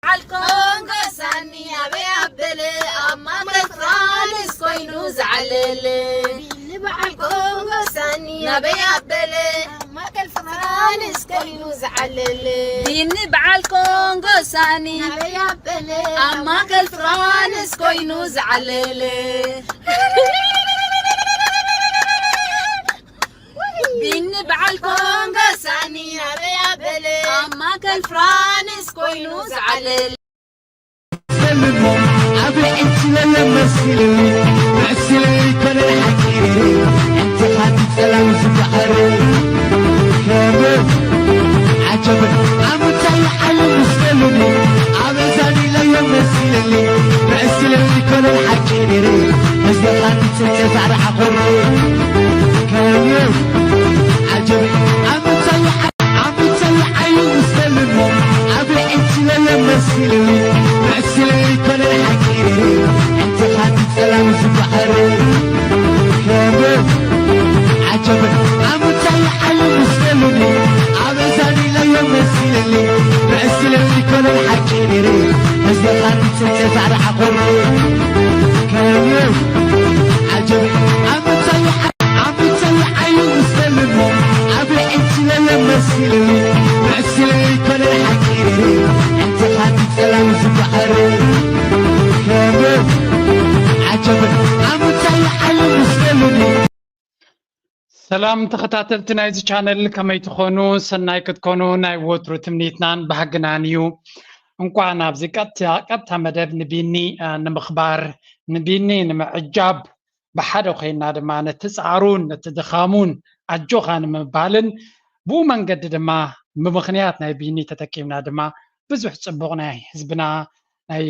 በዓል ኮንጎ ሳኒ ኣበይ ኣበለ ኣብ ማእከል ፍራንስ ኮይኑ ዝዓለለ። በዓል ኮንጎ ሳኒ ኣበይ ኣበለ ኣብ ማእከል ፍራንስ ኮይኑ ዝዓለለ። ቢኒ በዓል ኮንጎ ሳኒ ኣበይ ኣበለ ኣብ ማእከል ፍራንስ ኮይኑ ዝዓለለ። ቢኒ በዓል ኮንጎ ሳኒ ኣበይ ኣበለ ኣብ ማእከል ፍራንስ ኮይኑ ዝዓለለ። ሰላም ተኸታተልቲ ናይዚ ቻነል፣ ከመይ ትኾኑ? ሰናይ ክትኮኑ ናይ ወትሩ ትምኒትናን ባህግናን እዩ። እንኳዕ ናብዚ ቀጥታ፣ ቀጥታ መደብ ንቢኒ፣ አ፣ ንምኽባር፣ ንቢኒ ንምዕጃብ፣ ብሓደ ኮይና ድማ ነቲ ጻዕሩን ነቲ ድኻሙን ኣጆኻ ንምባልን፣ ብኡ መንገዲ ድማ ብምኽንያት ናይ ቢኒ ተጠቂምና ድማ ብዙሕ ጽቡቕ ናይ ህዝብና፣ ናይ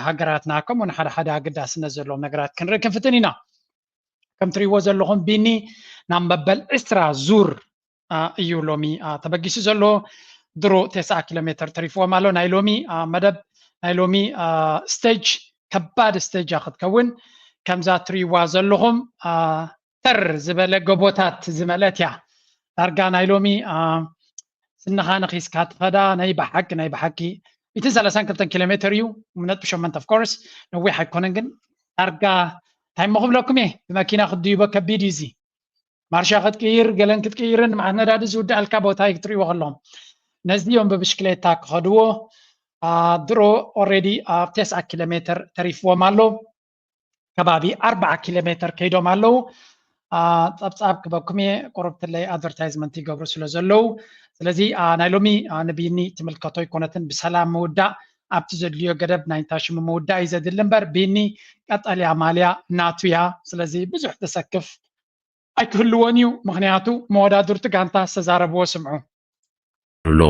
ሃገራትና፣ ከምኡ ንሓደ ሓደ ኣገዳስነት ዘለዎም ነገራት ክንርኢ ክንፍትን ኢና። ከም ትሪእዎ ዘለኹም ቢኒ ናብ መበል ዕስራ ዙር፣ አ፣ እዩ ሎሚ፣ አ፣ ተበጊሱ ዘሎ። ድሮ ተስዓ ኪሎ ሜትር ተሪፍዎም ኣሎ። ናይ ሎሚ፣ አ፣ መደብ፣ ናይ ሎሚ፣ አ፣ ስቴጅ ከባድ ስቴጅ እያ ክትከውን። ከምዛ ትሪእዋ ዘለኹም፣ አ፣ ተር ዝበለ ጎቦታት ዝመልአት እያ። ዳርጋ ናይ ሎሚ፣ አ፣ ስንኻ ነኺስካ ትኸዳ ናይ ብሓቂ፣ ናይ ብሓቂ ሚእትን ሰላሳን ክልተን ኪሎ ሜትር እዩ። ነጥቢ ሸሞንተ፣ of course፣ ነዊሕ ኣይኮነን፣ ግን ዳርጋ እንታይ እሞ ክብለኩም እየ፣ ብመኪና ክትድይቦ ከቢድ እዩ። እዚ ማርሻ ክትቅይር፣ ገለን ክትቅይርን፣ መዓት ነዳዲ ዝውድኣልካ ቦታ እዩ ክትሪእዎ ከለኹም። ነዚ እዮም ብብሽክሌታ ክኸድዎ። አ፣ ድሮ ኦልሬዲ ኣብ ተስዓ ኪሎ ሜትር ተሪፍዎም ኣሎ። ከባቢ ኣርብዓ ኪሎ ሜትር ከይዶም ኣለዉ። አ፣ ጸብጻብ ክበኩም እየ፣ ቁሩብ ትለይ ኣድቨርታይዝመንት ይገብሩ ስለ ዘለዉ። ስለዚ፣ አ፣ ናይ ሎሚ፣ አ፣ ንቢኒ ትምልከቶ ኣይኮነትን፣ ብሰላም ምውዳእ፣ ኣብቲ ዘድልዮ ገደብ ናይ ንታ ሽሙ ምውዳእ እዩ ዘድሊ እምበር፣ ቢኒ ቀጠልያ ማልያ ናቱ እያ። ስለዚ ብዙሕ ተሰክፍ ኣይክህልዎን እዩ፣ ምኽንያቱ መወዳድርቲ ጋንታ ዝተዛረብዎ ስምዑ። ኣሎ።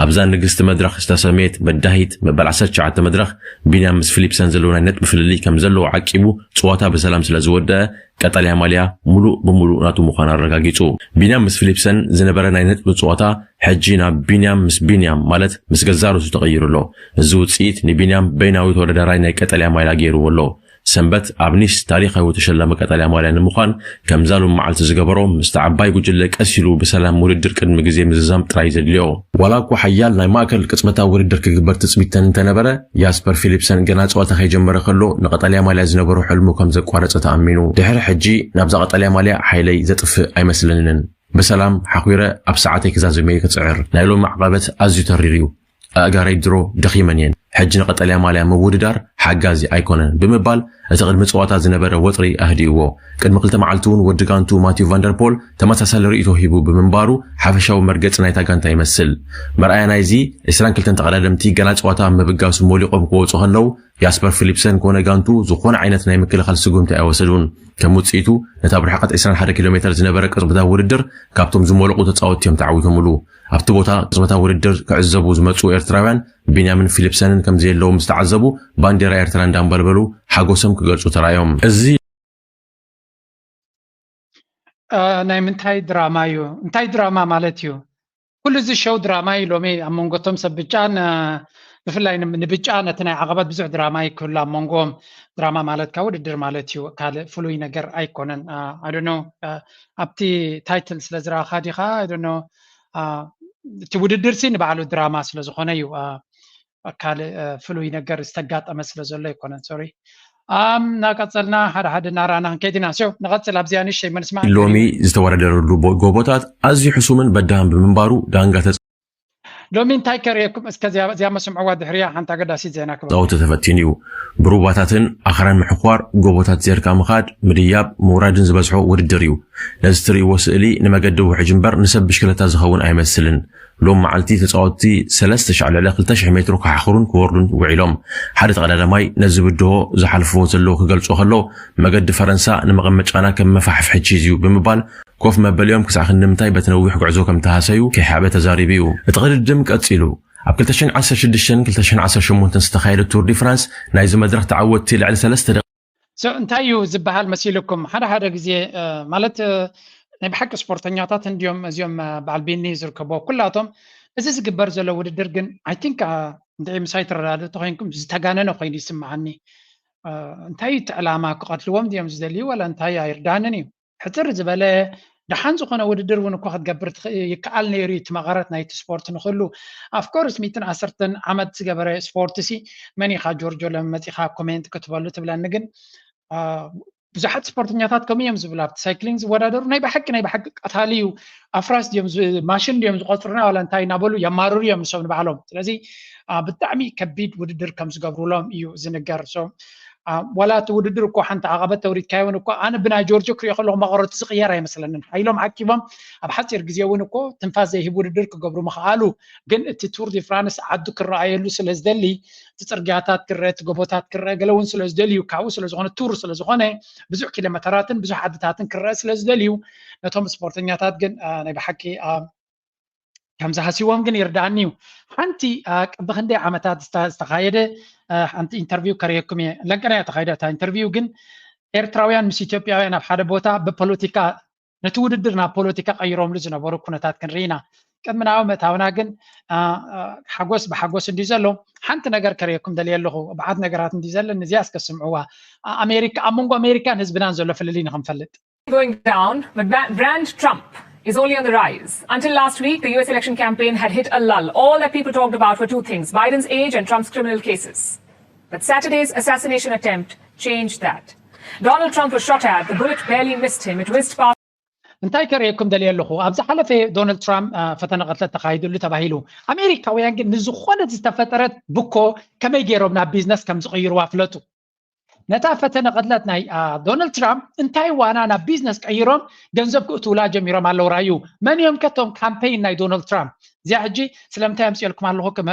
ኣብዛ ንግስቲ መድረኽ ዝተሰምየት በዳሂት መበል ዓሰርተ ትሽዓተ መድረኽ፣ ቢንያም ምስ ፊሊፕሰን ዘለዎ ናይ ነጥቢ ፍልልይ ከም ዘለዎ ዓቂቡ፣ ጸዋታ ብሰላም ስለ ዝወደአ፣ ቀጠልያ ማልያ ሙሉእ ብሙሉእ ናቱ ምዃኑ ኣረጋጊጹ። ቢንያም ምስ ፊሊፕሰን ዝነበረ ናይ ነጥቢ ጸዋታ፣ ሕጂ ናብ ቢንያም ምስ ቢንያም፣ ማለት ምስ ገዛእ ርእሱ ተቐይሩ ኣሎ። እዚ ውጽኢት ንቢንያም በይናዊ ተወዳዳራይ ናይ ቀጠልያ ማልያ ገይርዎ ኣሎ። ሰንበት ኣብ ኒስ ታሪኻዊ ተሸላሚ ቀጠልያ ማልያ ንምዃን ከምዛ ሎም መዓልቲ ዝገበሮ ምስቲ ዓባይ ጉጅለ ቀስ ኢሉ ብሰላም ውድድር ቅድሚ ግዜ ምዝዛም ጥራይ ዘድልዮ። ዋላ እኳ ሓያል ናይ ማእከል ቅጽበታዊ ውድድር ክግበር ትጽቢተን እንተነበረ፣ ያስፐር ፊሊፕሰን ገና ጸወታ ከይጀመረ ከሎ ንቀጠልያ ማልያ ዝነበሮ ሕልሙ ከም ዘቋረጸ ተኣሚኑ። ድሕሪ ሕጂ ናብዛ ቀጠልያ ማልያ ሓይለይ ዘጥፍእ ኣይመስለንን። ብሰላም ሓኺረ ኣብ ሰዓተይ ክዛዝም እየ ክጽዕር። ናይ ሎሚ ዓቐበት ኣዝዩ ተሪር እዩ። ኣእጋረይ ድሮ ደኺመን እየን። ሕጂ ንቀጠልያ ማልያ ምውድዳር ሓጋዚ ኣይኮነን ብምባል እቲ ቅድሚ ጸዋታ ዝነበረ ወጥሪ ኣህዲእዎ። ቅድሚ ክልተ መዓልቲ እውን ወዲ ጋንቱ ማቲው ቫንደርፖል ተመሳሳሊ ርእይቶ ሂቡ ብምንባሩ ሓፈሻዊ መርገጺ ናይታ ጋንታ ይመስል። መርኣያ ናይዚ ዕስራን ክልተን ተቐዳደምቲ ገና ጸዋታ ኣብ ምብጋሱ ሞሊቖም ክወጹ ከለዉ ያስፐር ፊሊፕሰን ኮነ ጋንቱ ዝኾነ ዓይነት ናይ ምክልኻል ስጉምቲ ኣይወሰዱን። ከም ውጽኢቱ ነታ ብርሕቐት ዕስራን ሓደ ኪሎ ሜተር ዝነበረ ቅጽበታዊ ውድድር ካብቶም ዝሞለቑ ተጻወትቲ እዮም ተዓዊቶምሉ። ኣብቲ ቦታ ቅጽበታዊ ውድድር ክዕዘቡ ዝመጹ ኤርትራውያን ቢንያምን ፊሊፕሰንን ከም ዘየለዉ ምስ ተዓዘቡ ባንዴራ ኤርትራ እንዳንበልበሉ ሓጎሶም ክገልጹ ተራዮም። እዚ ናይ ምንታይ ድራማ እዩ? እንታይ ድራማ ማለት እዩ? ኩሉ እዚ ሸው ድራማ እዩ። ሎሚ ኣብ መንጎቶም ሰብ ብጫን ብፍላይ ንብጫ ነቲ ናይ ዓቐበት ብዙሕ ድራማ ይክህሉ ኣብ መንጎም። ድራማ ማለት ካብ ውድድር ማለት እዩ፣ ካልእ ፍሉይ ነገር ኣይኮነን። ኣዶኖ ኣብቲ ታይትል ስለ ዝረኣኻ ዲኻ? ኣዶኖ እቲ ውድድር ሲ ንባዕሉ ድራማ ስለ ዝኾነ እዩ። ካልእ ፍሉይ ነገር ዝተጋጠመ ስለ ዘሎ ኣይኮነን። ሶሪ ኣም ናቀጸልና ሓደ ሓደ እናረኣና ክንከይድ ኢና። ሶ ንቐጽል ኣብዚኣ ንእሽተይ መልስማ ሎሚ ዝተወዳደረሉ ጎቦታት ኣዝዩ ሕሱምን በዳህን ብምንባሩ ዳንጋ ተጽ ሎሚ እንታይ ከርእየኩም እስከ እዚኣ መስምዕዋ ድሕሪያ ሓንቲ ኣገዳሲት ዜና ክበ ጸወቱ ተፈቲኑ እዩ። ብሩባታትን ኣኽራን ምሕኳር፣ ጎቦታት ዜርካ ምኻድ፣ ምድያብ፣ ምውራድን ዝበዝሖ ውድድር እዩ። ነዚ ትርእይዎ ስእሊ ንመገዲ ውሕጅ እምበር ንሰብ ብሽክለታ ዝኸውን ኣይመስልን። ሎም መዓልቲ ተጻወትቲ ሰለስተ ሻዕ ልዕሊ ክልተ ሽሕ ሜትሮ ክሓኽሩን ክወርዱን ውዒሎም። ሓደ ተቐዳዳማይ ነዚ ብድሆ ዝሓልፍዎ ዘለዉ ክገልጾ ከሎ፣ መገዲ ፈረንሳ ንመቐመጫና ከም መፋሕፍሒ ቺዝ እዩ ብምባል ኮፍ መበሊኦም ክሳዕ ክንዲ ምንታይ በቲ ነዊሕ ጉዕዞ ከም ተሃሰዩ ከይሓበ ተዛሪቡ እዩ። እቲ ቅድድም ቀጺሉ። ኣብ ክልተ ሽሕን ዓሰርተ ሽዱሽተን ክልተ ሽሕን ዓሰርተ ሸሞንተን ዝተኻየደ ቱር ዲ ፍራንስ ናይዚ መድረኽ ተዓወትቲ ልዕሊ ሰለስተ ደቂ So እንታይ እዩ ዝበሃል መሲልኩም? ሓደ ሓደ ግዜ ማለት ናይ ብሓቂ ስፖርተኛታት እንዲዮም እዚኦም በዓል ቢኒ ዝርከቦ ኩላቶም እዚ ዝግበር ዘሎ ውድድር ግን I think እንድዒ ምሳይ ትረዳድኡ ተኮይንኩም ዝተጋነነ ኮይኑ ይስምዓኒ። እንታይ እቲ ዕላማ ክቐትልዎም ድዮም ዝደልዩ ወላ እንታይ ኣይርዳንን እዩ። ሕፅር ዝበለ ደሓን ዝኾነ ውድድር እውን እኮ ክትገብር ይከኣል ነይሩ እዩ። እቲ መቐረት ናይቲ ስፖርት ንክሉ of course ሚእትን ዓሰርተን ዓመት ዝገበረ ስፖርት ሲ መን ኢኻ ጆርጆ ለመመፂኻ ኮሜንት ክትበሉ ትብለኒ ግን ብዙሓት ስፖርተኛታት ከምኡ እዮም ዝብሉ ኣብቲ ሳይክሊንግ ዝወዳደሩ ናይ ብሓቂ ናይ ብሓቂ ቀታሊ እዩ ኣፍራስ ድዮም ማሽን ድዮም ዝቆፅሩና ዋላ እንታይ እናበሉ የማርሩ እዮም ንሶም ንባዕሎም ስለዚ ብጣዕሚ ከቢድ ውድድር ከም ዝገብሩሎም እዩ ዝንገር ዋላ እቲ ውድድር እኮ ሓንቲ ዓቐበት ተውሪድካዮ እውን እኮ ኣነ ብናይ ጆርጆ ክሪኦ ከለኹ መቐረቱ ዝቕየር ኣይመስለንን ሓይሎም ዓቂቦም ኣብ ሓፂር ግዜ እውን እኮ ትንፋስ ዘይህብ ውድድር ክገብሩ ምኽኣሉ ግን እቲ ቱር ዲ ፍራንስ ዓዱ ክረኣየሉ ስለ ዝደሊ እቲ ፅርግያታት ክረአ እቲ ጎቦታት ክረአ ገለ እውን ስለ ዝደልዩ ካብኡ ስለ ዝኾነ ቱር ስለ ዝኾነ ብዙሕ ኪሎሜተራትን ብዙሕ ዓድታትን ክረአ ስለ ዝደልዩ ነቶም ስፖርተኛታት ግን ናይ ብሓቂ ከምዚ ሃሲዎም ግን ይርዳኣኒ እዩ ሓንቲ ቅቢ ክንደይ ዓመታት ዝተኻየደ ሓንቲ ኢንተርቪው ከርእየኩም እየ ለንቀና እያ ተኻይደ እታ ኢንተርቪው ግን ኤርትራውያን ምስ ኢትዮጵያውያን ኣብ ሓደ ቦታ ብፖለቲካ ነቲ ውድድር ናብ ፖለቲካ ቀይሮምሉ ዝነበሩ ኩነታት ክንርኢ ኢና ቅድሚ ናብኡ ምእታውና ግን ሓጎስ ብሓጎስ እንዲ ዘሎ ሓንቲ ነገር ከርእየኩም ደልየ ኣለኹ ብዓት ነገራት እንዲ ዘለኒ እዚኣ እስከ ስምዕዋ ኣሜሪካ ኣብ መንጎ ኣሜሪካን ህዝብናን ዘሎ ፍልልይ ንክንፈልጥ going down, but Brand Trump is only on the rise. Until last week, the U S election campaign had hit a lull. All that people talked about were two things Biden's age and Trump's criminal cases. But Saturday's assassination attempt changed that. Donald Trump was shot at, the bullet barely missed him, it whizzed past. እንታይ ከርእየኩም ደልየ ኣለኹ ኣብ ዝሓለፈ ዶናልድ ትራምፕ ፈተነ ቅትለት ተኻሂዱሉ ተባሂሉ ኣሜሪካውያን ግን ንዝኾነት ዝተፈጠረት ብኮ ከመይ ገይሮም ናብ ቢዝነስ ከም ዝቕይርዋ ፍለጡ ነታ ፈተነ ቅትለት ናይ ዶናልድ ትራምፕ እንታይ ዋና ናብ ቢዝነስ ቀይሮም ገንዘብ ክእትውላ ጀሚሮም ኣለዉ ራዩ መን እዮም ከቶም ካምፔይን ናይ ዶናልድ ትራምፕ እዚኣ ሕጂ ስለምንታይ ኣምፅኦልኩም ኣለኹ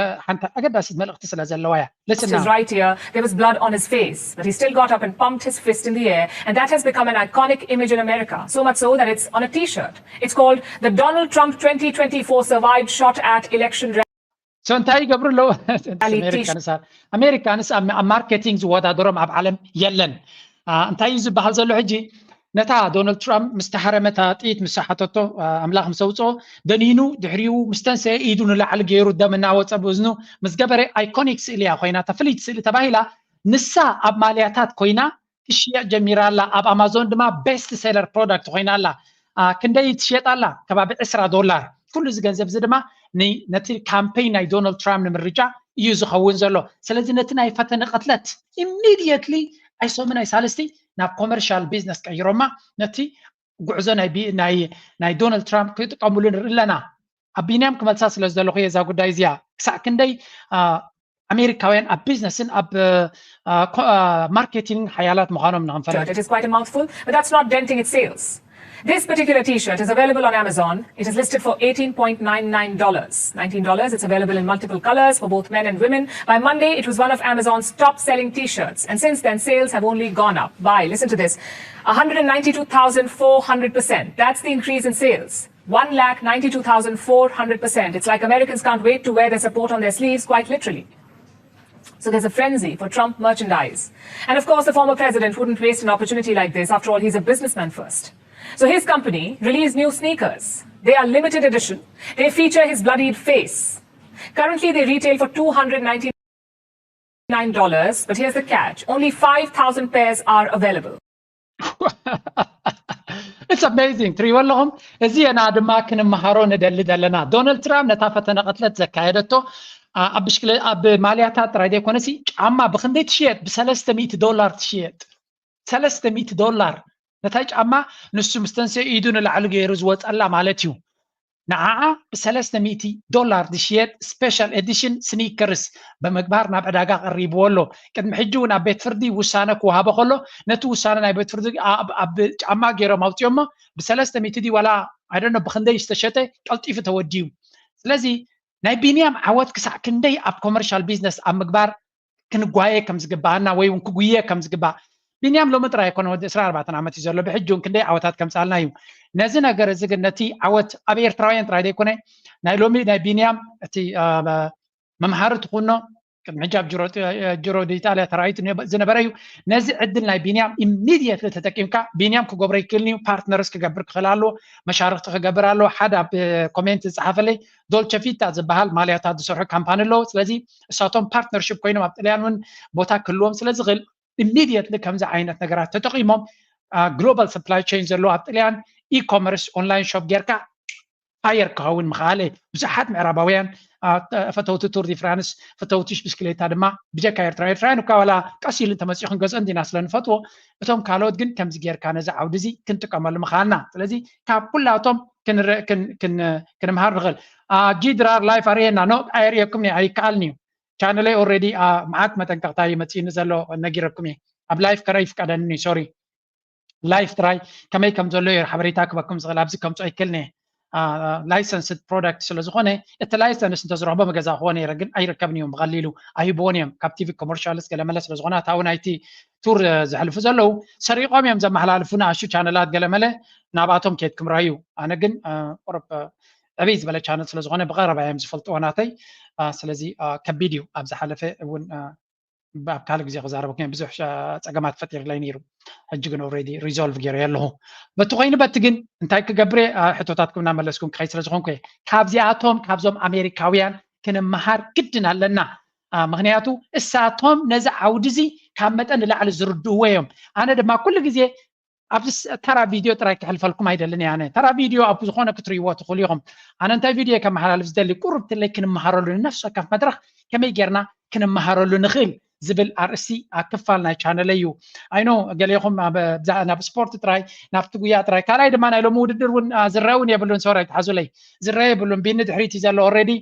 ሓንቲ ኣገዳሲት መልእኽቲ ስለ ዘለዋ እያ His right ear, there was blood on his face, but he still got up and pumped his fist in the air, and that has become an iconic image in America. So much so that it's on a t shirt. It's called the Donald Trump twenty twenty-four Survived Shot at Election so እንታይ ይገብሩ ኣለዉ ኣሜሪካንስ ኣብ ማርኬቲንግ ዝወዳደሮም ኣብ ዓለም የለን እንታይ እዩ ዝበሃል ዘሎ ሕጂ ነታ ዶናልድ ትራምፕ ምስ ተሃረመታ ጥይት ምስ ሓተቶ ኣምላኽ ምስ ኣውፅኦ ደኒኑ ድሕሪኡ ምስ ተንሰአ ኢዱ ንላዕሊ ገይሩ ደም እናወፀ ብእዝኑ ምስ ገበረ ኣይኮኒክ ስእሊ እያ ኮይና እታ ፍልይቲ ስእሊ ተባሂላ ንሳ ኣብ ማልያታት ኮይና ትሽየጥ ጀሚራ ኣላ። ኣብ ኣማዞን ድማ ቤስት ሴለር ፕሮዳክት ኮይና ኣላ። ክንደይ ትሽየጥ ኣላ? ከባቢ ዕስራ ዶላር። ኩሉ እዚ ገንዘብ እዚ ድማ ነቲ ካምፔን ናይ ዶናልድ ትራምፕ ንምርጫ እዩ ዝኸውን ዘሎ። ስለዚ ነቲ ናይ ፈተነ ቅትለት ኢሚድየትሊ ኣይሶምን ኣይሳልስቲ ናብ ኮመርሻል ቢዝነስ ቀይሮማ፣ ነቲ ጉዕዞ ናይ ዶናልድ ትራምፕ ክጥቀምሉ ንርኢ ኣለና። ኣብ ቢንያም ክመልሳ ስለ ዝደለኹ እየ እዛ ጉዳይ እዚኣ። ክሳዕ ክንደይ ኣሜሪካውያን ኣብ ቢዝነስን ኣብ ማርኬቲንግ ሓያላት ምዃኖም ንኽንፈልጥ። It is quite a mouthful, but that's not denting its sales. This particular t-shirt is available on Amazon. It is listed for eighteen point nine nine dollars. Nineteen dollars. It's available in multiple colors for both men and women. By Monday, it was one of Amazon's top-selling t-shirts. And since then, sales have only gone up by, listen to this, one hundred ninety-two thousand four hundred percent. That's the increase in sales. One lakh ninety-two thousand four hundred percent. It's like Americans can't wait to wear their support on their sleeves, quite literally. So there's a frenzy for Trump merchandise. And of course, the former president wouldn't waste an opportunity like this. After all, he's a businessman first. So his company released new sneakers. They are limited edition. They feature his bloodied face. Currently, they retail for two hundred ninety-nine dollars, but here's the catch. Only five thousand pairs are available. It's amazing. ትሪእዎ ኣለኹም። እዚ ኢና ድማ ክንመሃሮ ንደሊ ዘለና። ዶናልድ ትራምፕ ነታ ፈተነ ቅትለት ዘካየደቶ ኣብ ብሽክለ ኣብ ማልያታት ጥራይ ዘይኮነሲ ጫማ ብክንደይ ትሽየጥ? ብሰለስተ ሚእቲ ዶላር ትሽየጥ። ሰለስተ ሚእቲ ዶላር ነታ ጫማ ንሱ ምስ ተንሰ ኢዱ ንላዕሊ ገይሩ ዝወፀላ ማለት እዩ። ንዓዓ ብሰለስተ ሚእቲ ዶላር ዝሽየጥ ስፔሻል ኤዲሽን ስኒከርስ ብምግባር ናብ ዕዳጋ ቀሪብዎ ኣሎ። ቅድሚ ሕጂ እውን ኣብ ቤት ፍርዲ ውሳነ ክወሃቦ ከሎ ነቲ ውሳነ ናይ ቤት ፍርዲ ኣብ ጫማ ገይሮም ኣውፅኦሞ። ብሰለስተ ሚእቲ ድዩ ዋላ ኣይደኖ ብክንደይ ዝተሸጠ ቀልጢፉ ተወዲዩ። ስለዚ ናይ ቢንያም ዓወት ክሳዕ ክንደይ ኣብ ኮመርሻል ቢዝነስ ኣብ ምግባር ክንጓየ ከም ዝግባኣና ወይ እውን ክጉየ ከም ዝግባእ ቢንያም ሎሚ ጥራይ ኣይኮነ ወዲ ዕስራ ኣርባዕተ ዓመት እዩ ዘሎ ብሕጂ እውን ክንደይ ዓወታት ከምፃልና እዩ። ነዚ ነገር እዚ ግን ነቲ ዓወት ኣብ ኤርትራውያን ጥራይ ዘይኮነ ናይ ሎሚ ናይ ቢንያም እቲ መምሃሪ ትኹኖ ቅድሚ ሕጂ ኣብ ጅሮ ዲኢጣልያ ተራእይቱ ዝነበረ እዩ። ነዚ ዕድል ናይ ቢንያም ኢሚድየትሊ ተጠቂምካ ቢንያም ክገብሮ ይክእልን እዩ። ፓርትነርስ ክገብር ክኽእል ኣለዎ፣ መሻርክቲ ክገብር ኣለዎ። ሓደ ኣብ ኮሜንት ዝፀሓፈለይ ዶልቸ ቪታ ዝበሃል ማልያታት ዝሰርሑ ካምፓኒ ኣለዎ። ስለዚ እሳቶም ፓርትነርሽፕ ኮይኖም ኣብ ጥልያን እውን ቦታ ክህልዎም ስለ ዝኽእል ኢሚድየትሊ ከምዚ ዓይነት ነገራት ተጠቂሞም ግሎባል ሰፕላይ ቸይን ዘለዎ ኣብ ጥልያን ኢኮመርስ ኦንላይን ሾፕ ጌርካ ፋየር ክኸውን ምኽኣለ። ብዙሓት ምዕራባውያን ፈተውቲ ቱር ዲ ፍራንስ ፈተውቲ ብሽክሌታ ድማ ብጀካ ኤርትራ ኤርትራውያን እኳ ዋላ ቀስ ኢሉ እንተመፂኡ ክንገዝኦ እንዲና ስለ ንፈትዎ እቶም ካልኦት ግን ከምዚ ጌርካ ነዚ ዓውዲ እዚ ክንጥቀመሉ ምኽኣልና። ስለዚ ካብ ኩላቶም ክንምሃር ንኽእል። ጂ ድራር ላይፍ ኣርእየና ኖ ኣየርእየኩም ኣይከኣልን እዩ። ቻነለይ ኦልሬዲ መዓት መጠንቀቕታ እዩ መፂእኒ ዘሎ ነጊረኩም እየ። ኣብ ላይፍ ከረይ ይፍቀደኒ ሶሪ። ላይፍ ጥራይ ከመይ ከም ዘሎ እየ ሓበሬታ ክበኩም ዝኽእል ኣብዚ ከምፅኦ ይክእልኒ። ላይሰንስድ ፕሮዳክት ስለ ዝኾነ እቲ ላይሰንስ እንተዝረኽቦ መገዛእክዎ ነይረ ግን ኣይርከብን እዮም ብቐሊሉ ኣይህብዎን እዮም ካብ ቲቪ ኮመርሻልስ ገለመለ ስለ ዝኾነ ኣታዊ ናይቲ ቱር ዘሕልፉ ዘለዉ ሰሪቖም እዮም ዘመሓላልፉ ንኣሹ ቻነላት ገለመለ ናብኣቶም ኬድኩም ራዩ። ኣነ ግን ቁርብ ዕብይ ዝበለ ቻነል ስለ ዝኾነ ብቐረባ እዮም ዝፈልጥዎ ናተይ። ስለዚ ከቢድ እዩ ኣብ ዝሓለፈ እውን ኣብ ካልእ ግዜ ክዛረበኩም ብዙሕ ፀገማት ፈጢርለይ ነይሩ። ሕጂ ግን ኦልሬዲ ሪዞልቭ ገይረዮ ኣለኹ። በቲ ኮይኑ በቲ ግን እንታይ ክገብር ሕቶታትኩም እናመለስኩም ክኸይድ ስለ ዝኾንኩ እየ። ካብዚኣቶም ካብዞም ኣሜሪካውያን ክንመሃር ግድን ኣለና። ምክንያቱ እሳቶም ነዚ ዓውዲ እዚ ካብ መጠን ንላዕሊ ዝርድእዎ እዮም። ኣነ ድማ ኩሉ ግዜ ኣብዚ ተራ ቪድዮ ጥራይ ክሕልፈልኩም ኣይደልን እየ። ኣነ ተራ ቪድዮ ኣብ ዝኾነ ክትርእይዎ ትኽእሉ ኢኹም። ኣነ እንታይ ቪድዮ ከመሓላልፍ ዝደሊ ቁርብ ትለይ ክንመሃረሉ ንነፍሲ ወከፍ መድረኽ ከመይ ጌርና ክንመሃረሉ ንኽእል ዝብል ኣርእስቲ ኣብ ክፋል ናይ ቻነለይ እዩ። ኣይኖ ገሌኹም ናብ ስፖርት ጥራይ ናብቲ ጉያ ጥራይ ካልኣይ ድማ ናይ ሎሚ ውድድር እውን ዝረአ እውን የብሉን። ሶሪ ኣይትሓዙለይ ዝረአ የብሉን። ቢኒ ድሕሪት እዩ ዘሎ ኦልሬዲ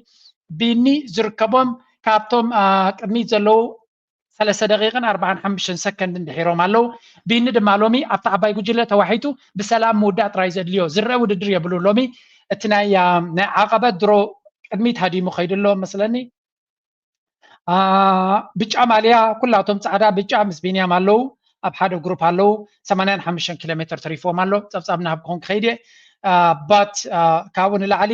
ቢኒ ዝርከቦም ካብቶም ቅድሚት ዘለዉ ሰለስተ ደቂቕን ኣርባዓን ሓሙሽተን ሰከንድን ድሒሮም ኣለዉ። ቢኒ ድማ ሎሚ ኣብቲ ዓባይ ጉጅለ ተዋሒጡ ብሰላም ምውዳእ ጥራይ ዘድልዮ ዝረአ ውድድር የብሉን። ሎሚ እቲ ናይ ናይ ዓቐበት ድሮ ቅድሚት ሃዲሙ ከይዱ ኣሎ መስለኒ። ብጫ ማልያ ኩላቶም ጻዕዳ ብጫ ምስ ቢንያም ኣለዉ። ኣብ ሓደ ግሩፕ ኣለዉ። ሰማንያን ሓሙሽተን ኪሎ ሜትር ተሪፍዎም ኣሎ። ጸብጻብ እናሃብኩኹም ክኸይድ እየ። ባት ካብኡ ንላዕሊ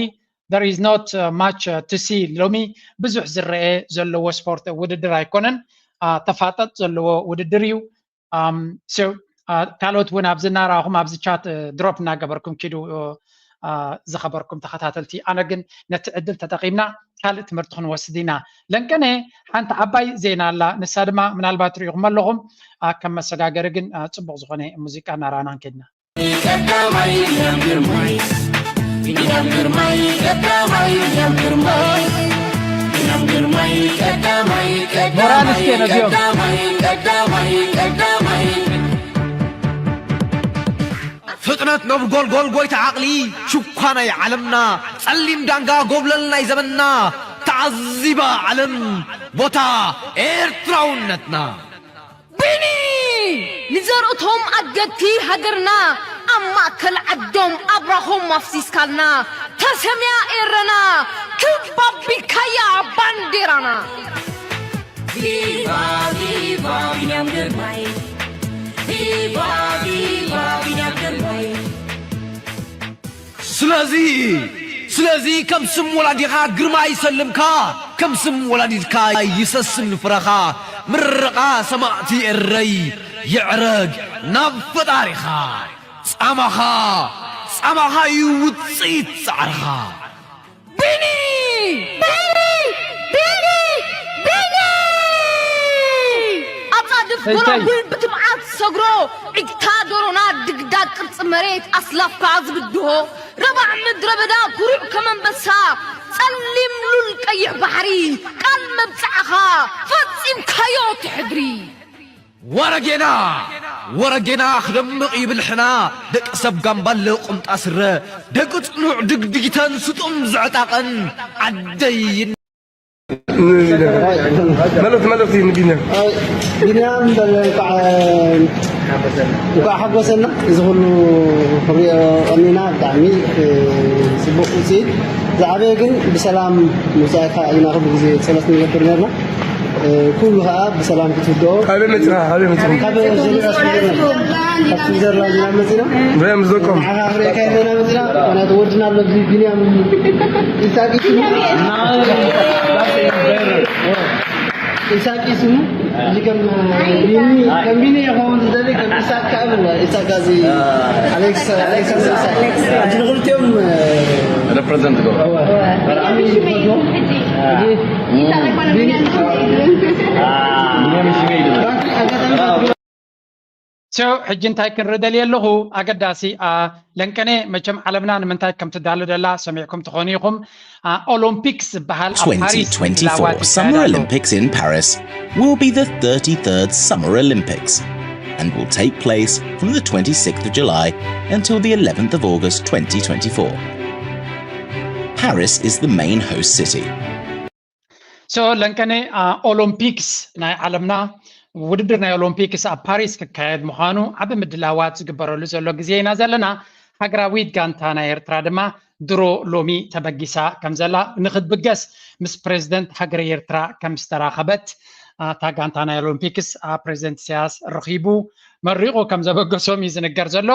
there is not much to see ሎሚ ብዙሕ ዝረአ ዘለዎ ስፖርት ውድድር ኣይኮነን። ተፋጠጥ ዘለዎ ውድድር እዩ። ካልኦት እውን ኣብዚ እናረኣኹም ኣብዚ ቻት ድሮፕ እናገበርኩም ኪዱ ዝኸበርኩም ተኸታተልቲ። ኣነ ግን ነቲ ዕድል ተጠቒምና ካልእ ትምህርቲ ክንወስድ ኢና። ለንቀነ ሓንቲ ዓባይ ዜና ኣላ፣ ንሳ ድማ ምናልባት ርኢኹም ኣለኹም። ከም መሰጋገሪ ግን ጽቡቕ ዝኾነ ሙዚቃ እናረኣና ንከድና። ቀዳማይ ቢንያም ግርማይ፣ ቢንያም ግርማይ፣ ቀዳማይ ቢንያም ግርማይ፣ ቢንያም ግርማይ፣ ቀዳማይ፣ ሞራል እስኪ ቀዳማይ፣ ነዚኦም። ቀዳማይ፣ ቀዳማይ፣ ቀዳማይ። ፍጥነት ነብ ጎልጎል ጎይታ ዓቕሊ፣ ሽኳ ናይ ዓለምና፣ ጸሊም ዳንጋ ጎብለል ናይ ዘመንና፣ ተዓዚባ ዓለም ቦታ ኤርትራውነትና። ቢኒ! ንዘርእቶም ኣገድቲ ሃገርና፣ ኣብ ማእከል ዓዶም ኣብራኾም ኣፍሲስካልና፣ ተሰምያ ኤረና፣ ክብ ኣቢልካያ ባንዴራና። ቪቫ ቪቫ ቢንያም ግርማይ፣ ቪቫ ቪቫ ቢንያም ግርማይ። ስለዚ ስለዚ ከም ስም ወላዲኻ ግርማ ይሰልምካ፣ ከም ስም ወላዲትካ ይሰስን ፍረኻ። ምርቓ ሰማእቲ ኤረይ ይዕረግ ናብ ፈጣሪኻ። ጻማኻ ጻማኻ እዩ ውጽኢት ጻዕርኻ። ቢኒ! ቢኒ! ቢኒ! ቢኒ! ኣጻድፍ እንታይ? ጎላጉል ብትብዓት ሰግሮ፣ ዒግታ ዶሮና ድግዳግ ቅርጺ መሬት ኣስላፍካ ዝብድሆ፣ ረባዕ ምድረ በዳ ኩሩዕ ከም ኣንበሳ፣ ጸሊም ሉል ቀይሕ ባሕሪ፣ ቃል መብጽዓኻ ፈጺምካዮ ትሕድሪ። ወረጌና ወረጌና ክደምቕ ይብል ሕና፣ ደቂ ሰብ ጋምባለ ቁምጣ ስረ፣ ደቂ ጽኑዕ ድግዲግተን ስጡም ዝዕጣቐን ዓደይ። መልእኽቲ መልእኽቲ ንቢንያም። ቢንያም በል እንኳዕ እንኳዕ ሓጎሰና። እዚ ኩሉ ክንሪኦ ቀኒና ብጣዕሚ ጽቡቕ ውፅኢት። ዝዓበየ ግን ብሰላም ምውፃእካ ኢና ኩሉ ግዜ ጸሎት ንገብር ነርና። ኩሉ ከዓ ብሰላም ክትውድኦ። ካበይ መፂኻ? ካበይ መፂኹም? ካብ ጀነራል ስዊዘርላንድ። ካብ ስዊዘርላንድ ኢና መፂና። እንታይ እዮም ዝደቆም? ንዓኻ ክርእየካ ኢልና ኢና መፂና። ምኽንያቱ ወድና ኣሎ፣ እዚ ቢንያም ኢሳቅ እዩ። ኢሳቅ እዩ ስሙ። እዚ ከም ቢኒ፣ ከም ቢኒ ይኸውን ዝደሊ፣ ከም ኢሳቅ ከዓ ይብላ። ኢሳቅ እዚ ኣሌክስ፣ ኣሌክስ ኢሳቅ። እዚ ንኽልቲኦም፣ እ፣ ሪፕሬዘንት ገብሩ። እወ። ብጣዕሚ ይፈትዎ። ሕጂ። እ። So ሕጂ እንታይ ክንርኢ ደልየ ኣለኹ? ኣገዳሲ፣ አ፣ ለንቀኔ መቸም ዓለምና ንምንታይ ከም ትዳሎ ደላ ሰሚዕኩም ትኾኑ ኢኹም። አ፣ ኦሎምፒክስ ዝበሃል ኣብ ፓሪስ ምድላዋት twenty twenty-four ይካየድ Summer ኣሎ። Olympics in Paris will be the thirty-third Summer Olympics and will take place from the twenty-sixth of July until the eleventh of August twenty twenty-four. Paris is the main host city. So ለንቀኔ፣ አ፣ ኦሎምፒክስ ናይ ዓለምና፣ ውድድር ናይ ኦሎምፒክስ ኣብ ፓሪስ ክካየድ ምዃኑ ዓቢ ምድላዋት ዝግበረሉ ዘሎ ግዜ ኢና ዘለና። ሃገራዊት ጋንታ ናይ ኤርትራ ድማ ድሮ ሎሚ ተበጊሳ ከም ዘላ፣ ንክትብገስ ምስ ፕሬዝደንት ሃገረ ኤርትራ ከም ዝተራኸበት፣ አ፣ እታ ጋንታ ናይ ኦሎምፒክስ፣ አ፣ ፕሬዝደንት ኢሳያስ ረኺቡ መሪቑ ከም ዘበገሶም እዩ ዝንገር ዘሎ።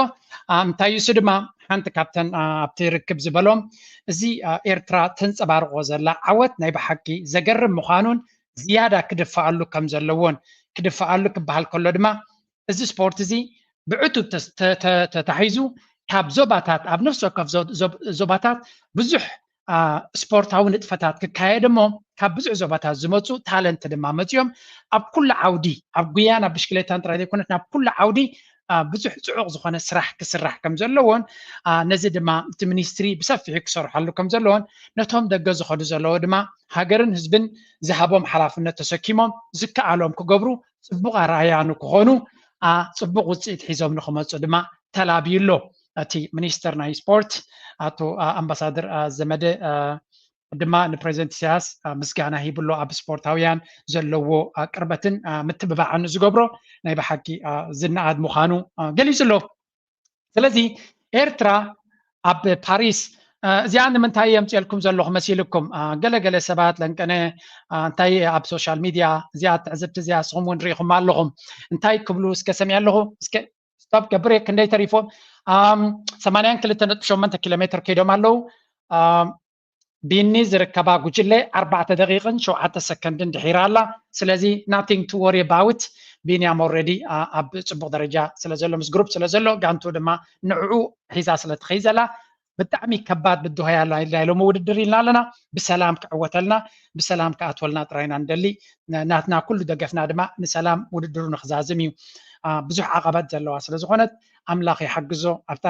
አ፣ እንታይ እዩ እሱ ድማ ሓንቲ ካብተን፣ አ፣ ኣብቲ ርክብ ዝበሎም፣ እዚ፣ አ፣ ኤርትራ ተንጸባርቖ ዘላ ዓወት ናይ ብሓቂ ዘገርም ምዃኑን ዝያዳ ክድፈኣሉ ከም ዘለዎን፣ ክድፈኣሉ ክበሃል ከሎ ድማ እዚ ስፖርት እዚ ብዕቱብ ተስ-፣ ተ-፣ ተ-፣ ተታሒዙ ካብ ዞባታት፣ ኣብ ነፍሲ ወከፍ ዞ-፣ ዞ-፣ ዞባታት ብዙሕ፣ አ፣ ስፖርታዊ ንጥፈታት ክካየድ እሞ፣ ካብ ብዙሕ ዞባታት ዝመጹ ታለንት ድማ መጺኦም ኣብ ኩሉ ዓውዲ፣ ኣብ ጉያን ኣብ ብሽክሌታን ጥራይ ዘይኮነስ ናብ ኩሉ ዓውዲ፣ አ፣ ብዙሕ ጽዑቕ ዝኾነ ስራሕ ክስራሕ ከም ዘለዎን፣ አ፣ ነዚ ድማ እቲ ሚኒስትሪ ብሰፊሑ ክሰርሓሉ ከም ዘለዎን፣ ነቶም ደገ ዝኸዱ ዘለዉ ድማ ሃገርን ህዝብን ዝሃቦም ሓላፍነት ተሰኪሞም ዝከኣሎም ክገብሩ ጽቡቕ ኣርኣያ ንክኾኑ፣ አ፣ ጽቡቕ ውጽኢት ሒዞም ንክመጹ ድማ ተላብዩ ኣሎ። እቲ ሚኒስተር ናይ ስፖርት ኣቶ፣ አ፣ ኣምባሳደር፣ አ፣ ዘመደ፣ አ፣ ድማ ንፕሬዚደንት ኢሳያስ፣ አ፣ ምስጋና ሂቡ ኣሎ። ኣብ ስፖርታውያን ዘለዎ፣ አ፣ ቅርበትን፣ አ፣ ምትብባዕን ዝገብሮ ናይ ብሓቂ፣ አ፣ ዝነኣድ ምዃኑ፣ አ፣ ገሊጹ ኣሎ። ስለዚ ኤርትራ ኣብ ፓሪስ፣ አ፣ እዚኣ ንምንታይ የምፅኤልኩም ዘለኹ መሲልኩም? አ፣ ገለ ገለ ሰባት ለንቀነ፣ አ፣ እንታይ ኣብ ሶሻል ሚድያ እዚኣ ትዕዝብቲ እዚኣ ንስኹም እውን ርኢኹማ ኣለኹም። እንታይ ክብሉ እስከ ሰሚዐ ኣለኹ። እስከ ስቶፕ ገብሬ ክንደይ ተሪፎም? ኣም፣ ሰማንያን ክልተ ነጥቢ ሸሞንተ ኪሎ ሜትር ከይዶም ኣለዉ። ኣም፣ ቢኒ ዝርከባ ጉጅለ ኣርባዕተ ደቂቕን ሸውዓተ ሰከንድን ድሒራ ኣላ። ስለዚ nothing to worry about። ቢንያም ኦልሬዲ፣ አ፣ ኣብ ጽቡቕ ደረጃ ስለ ዘሎ፣ ምስ ግሩፕ ስለ ዘሎ፣ ጋንቱ ድማ ንዕኡ ሒዛ ስለ ትኸይድ ዘላ፣ ብጣዕሚ ከባድ ብድሆ ያላ ናይ ሎሚ ውድድር ኢልና ኣለና። ብሰላም ክዕወተልና፣ ብሰላም ክኣትወልና ጥራይ ኢና ንደሊ። ና- ናትና ኩሉ ደገፍና ድማ ንሰላም ውድድሩ ንክዛዝም እዩ። አ፣ ብዙሕ ዓቐባት ዘለዋ ስለ ዝኾነት ኣምላኽ ይሓግዞ። ኣብታ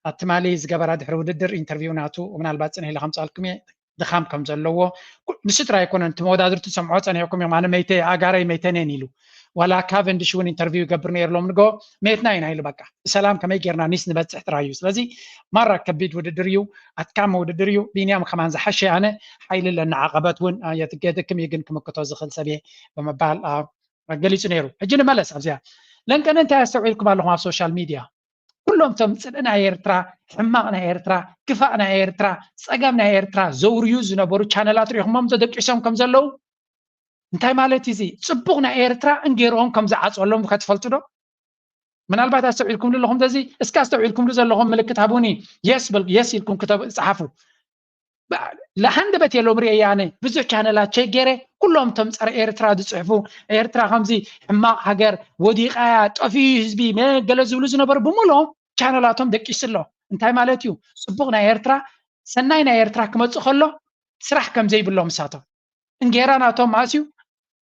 ኣብ ትማሊ ዝገበራ ድሕሪ ውድድር ኢንተርቪው ናቱ ምናልባት ጽንሕ ኢለ ከምጻልኩም እየ። ድኻም ከም ዘለዎ ኩ- ንሱ ጥራይ ኣይኮነን፣ እቲ መወዳድርቲ ዝሰምዖ ጸኒሕኩም እዮም። ኣነ መይተ ኣጋረይ መይተኔን ኢሉ ዋላ ካቨንድሽ እውን ኢንተርቪው ይገብር ነይሩ ሎም ንጎ መየትና ኢና ኢሉ በቃ ብሰላም ከመይ ጌርና ኒስ ንበጽሕ ጥራይ እዩ። ስለዚ ማራ ከቢድ ውድድር እዩ፣ ኣድካሚ ውድድር እዩ። ቢንያም ከማን ዝሓሸ ኣነ ሓይሊ ኣለና ዓቐበት እውን አ፣ የትገድክም እዩ ግን ክምክቶ ዝኽእል ሰብ እየ ብምባል አ፣ ገሊጹ ነይሩ። ሕጂ ንመለስ ኣብዚኣ ለንቀነ እንታይ ኣስተውዒልኩም ኣለኹም ኣብ ሶሻል ሚድያ? ኩሎም እቶም ጽልኢ ናይ ኤርትራ፣ ሕማቕ ናይ ኤርትራ፣ ክፋእ ናይ ኤርትራ፣ ጸገም ናይ ኤርትራ ዘውርዩ ዝነበሩ ቻነላት ሪኹሞም ተደቂሶም ከም ዘለዉ እንታይ ማለት እዩ እዚ? ጽቡቕ ናይ ኤርትራ እንጌርኦም ከም ዝዓጸሎም ከትፈልጡ ዶ? ምናልባት ኣስተውዒልኩምሉ ኣለኹም። እዚ እስከ ኣስተውዒልኩምሉ ዘለኹም ምልክት ሃቡኒ። የስ በል፣ የስ ኢልኩም ክተብ- ጸሓፉ። ለሃንደበት የሎም ርእየ ኣነ ብዙሕ ቻነላት ቸገረ ኩሎም እቶም ጸረ ኤርትራ ዝጽሕፉ ኤርትራ ከምዚ ሕማቕ ሃገር ወዲቓያ ጠፊኡ ህዝቢ መ- ገለ ዝብሉ ዝነበሩ ብምሎም ቻነላቶም ደቂሱ ኣሎ። እንታይ ማለት እዩ? ጽቡቅ ናይ ኤርትራ ሰናይ ናይ ኤርትራ ክመጽእ ከሎ ስራሕ ከም ዘይብሎም እሳቶም እንጌራ ናቶም ማእስዩ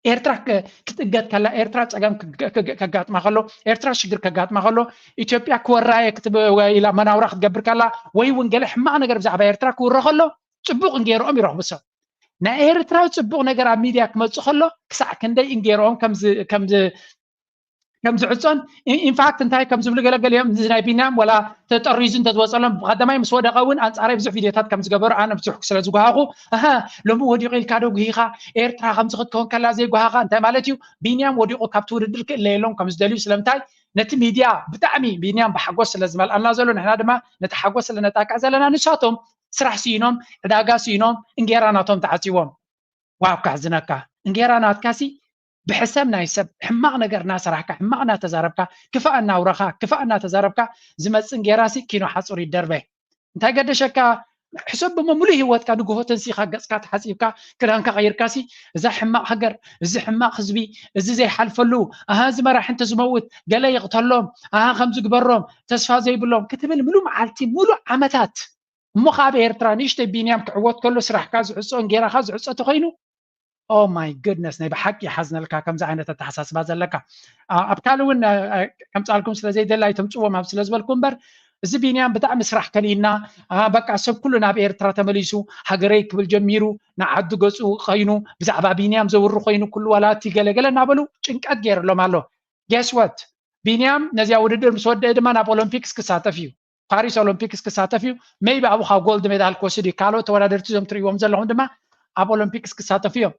ኤርትራ ክ- ክትእገድ ከላ ኤርትራ ጸገም ክግ- ክግ- ከጋጥማ ከሎ ኤርትራ ሽግር ከጋጥማ ከሎ ኢትዮጵያ ክወራየ ክትብ- ወይ ኢላ መናውራ ክትገብር ከላ ወይ እውን ገለ ሕማቕ ነገር ብዛዕባ ኤርትራ ክውረ ከሎ ጽቡቕ እንጌርኦም ይረኽቡ ሰብ ናይ ኤርትራ ጽቡቕ ነገር ኣብ ሚድያ ክመጽእ ከሎ ክሳዕ ክንደይ እንጌርኦም ከም ዝ- ከም ዝ- ከም ዝዕጾን ኢ- ኢንፋክት እንታይ ከም ዝብሉ ገለገለ እዮም እዚ ናይ ቢንያም ወላ ተጠሪዙ እንተዝወፀሎም ብቀዳማይ ምስ ወደቀ እውን ኣንፃራይ ብዙሕ ቪድዮታት ከም ዝገበሩ ኣነ ብዙሕ ስለ ዝጓሃኹ ኣሃ ሎሚ ወዲቑ ኢልካ ዶ ጉሂኻ ኤርትራ ከምዚ ክትከውን ከላ ዘይጓሃኻ እንታይ ማለት እዩ ቢንያም ወዲቑ ካብቲ ውድድር ክእለየሎም ከም ዝደልዩ ስለምንታይ ነቲ ሚድያ ብጣዕሚ ቢንያም ብሓጎስ ስለ ዝመልኣና ዘሎ ንሕና ድማ ነቲ ሓጎስ ስለ ነጣቅዕ ዘለና ንሳቶም ስራሕ ስኢኖም ዕዳጋ ስኢኖም እንጌራ ናቶም ተዓፂዎም ዋው ከሕዝነካ እንጌራ ናትካሲ ብሕሰም ናይ ሰብ ሕማቕ ነገር እናሰራሕካ ሕማቕ እናተዛረብካ ክፋእ እናውረኻ ክፋእ እናተዛረብካ ዝመፅእ እንጌራሲ ኪኖ ሓፁር ይደርበ እንታይ ገደሸካ ሕሰብ ብሞ ሙሉእ ህይወትካ ንግሆ ተንሲኻ ገፅካ ተሓፂብካ ክዳንካ ቀይርካሲ እዛ ሕማቕ ሃገር እዚ ሕማቕ ህዝቢ እዚ ዘይሓልፈሉ ኣሃ እዚ መራሒ እንተ ዝመውት ገለ ይቕተሎም ኣሃ ከም ዝግበሮም ተስፋ ዘይብሎም ክትብል ሙሉእ መዓልቲ ሙሉእ ዓመታት እሞ ካብ ኤርትራ ንእሽተይ ቢንያም ክዕወት ከሎ ስራሕካ ዝዕፆ እንጌራኻ ዝዕፆ ተኮይኑ ኦ ማይ ጉድነስ ናይ ብሓቂ ይሓዝነልካ ከምዚ ዓይነት ኣተሓሳስባ ዘለካ ኣብ ካልእ እውን ከምፃልኩም ስለ ዘይደሊ ኣይተምፅዎም ኣብ ስለ ዝበልኩ እምበር እዚ ቢንያም ብጣዕሚ ስራሕ ከሊእና በቃ ሰብ ኩሉ ናብ ኤርትራ ተመሊሱ ሃገረይ ክብል ጀሚሩ ንዓዱ ገፁ ከይኑ ብዛዕባ ቢንያም ዘውሪ ኮይኑ ኩሉ ዋላ እቲ ገለገለ እናበሉ ጭንቀት ገይርሎም ኣሎ guess what ቢንያም ነዚኣ ውድድር ምስ ወደአ ድማ ናብ ኦሎምፒክስ ክሳተፍ እዩ ፓሪስ ኦሎምፒክስ ክሳተፍ እዩ maybe ኣብኡ ካብ ጎልድ ሜዳል ክወስድ እዩ ካልኦት ተወዳደርቲ እዞም ትርእይዎም ዘለኹም ድማ ኣብ ኦሎምፒክስ ክሳተፉ እዮም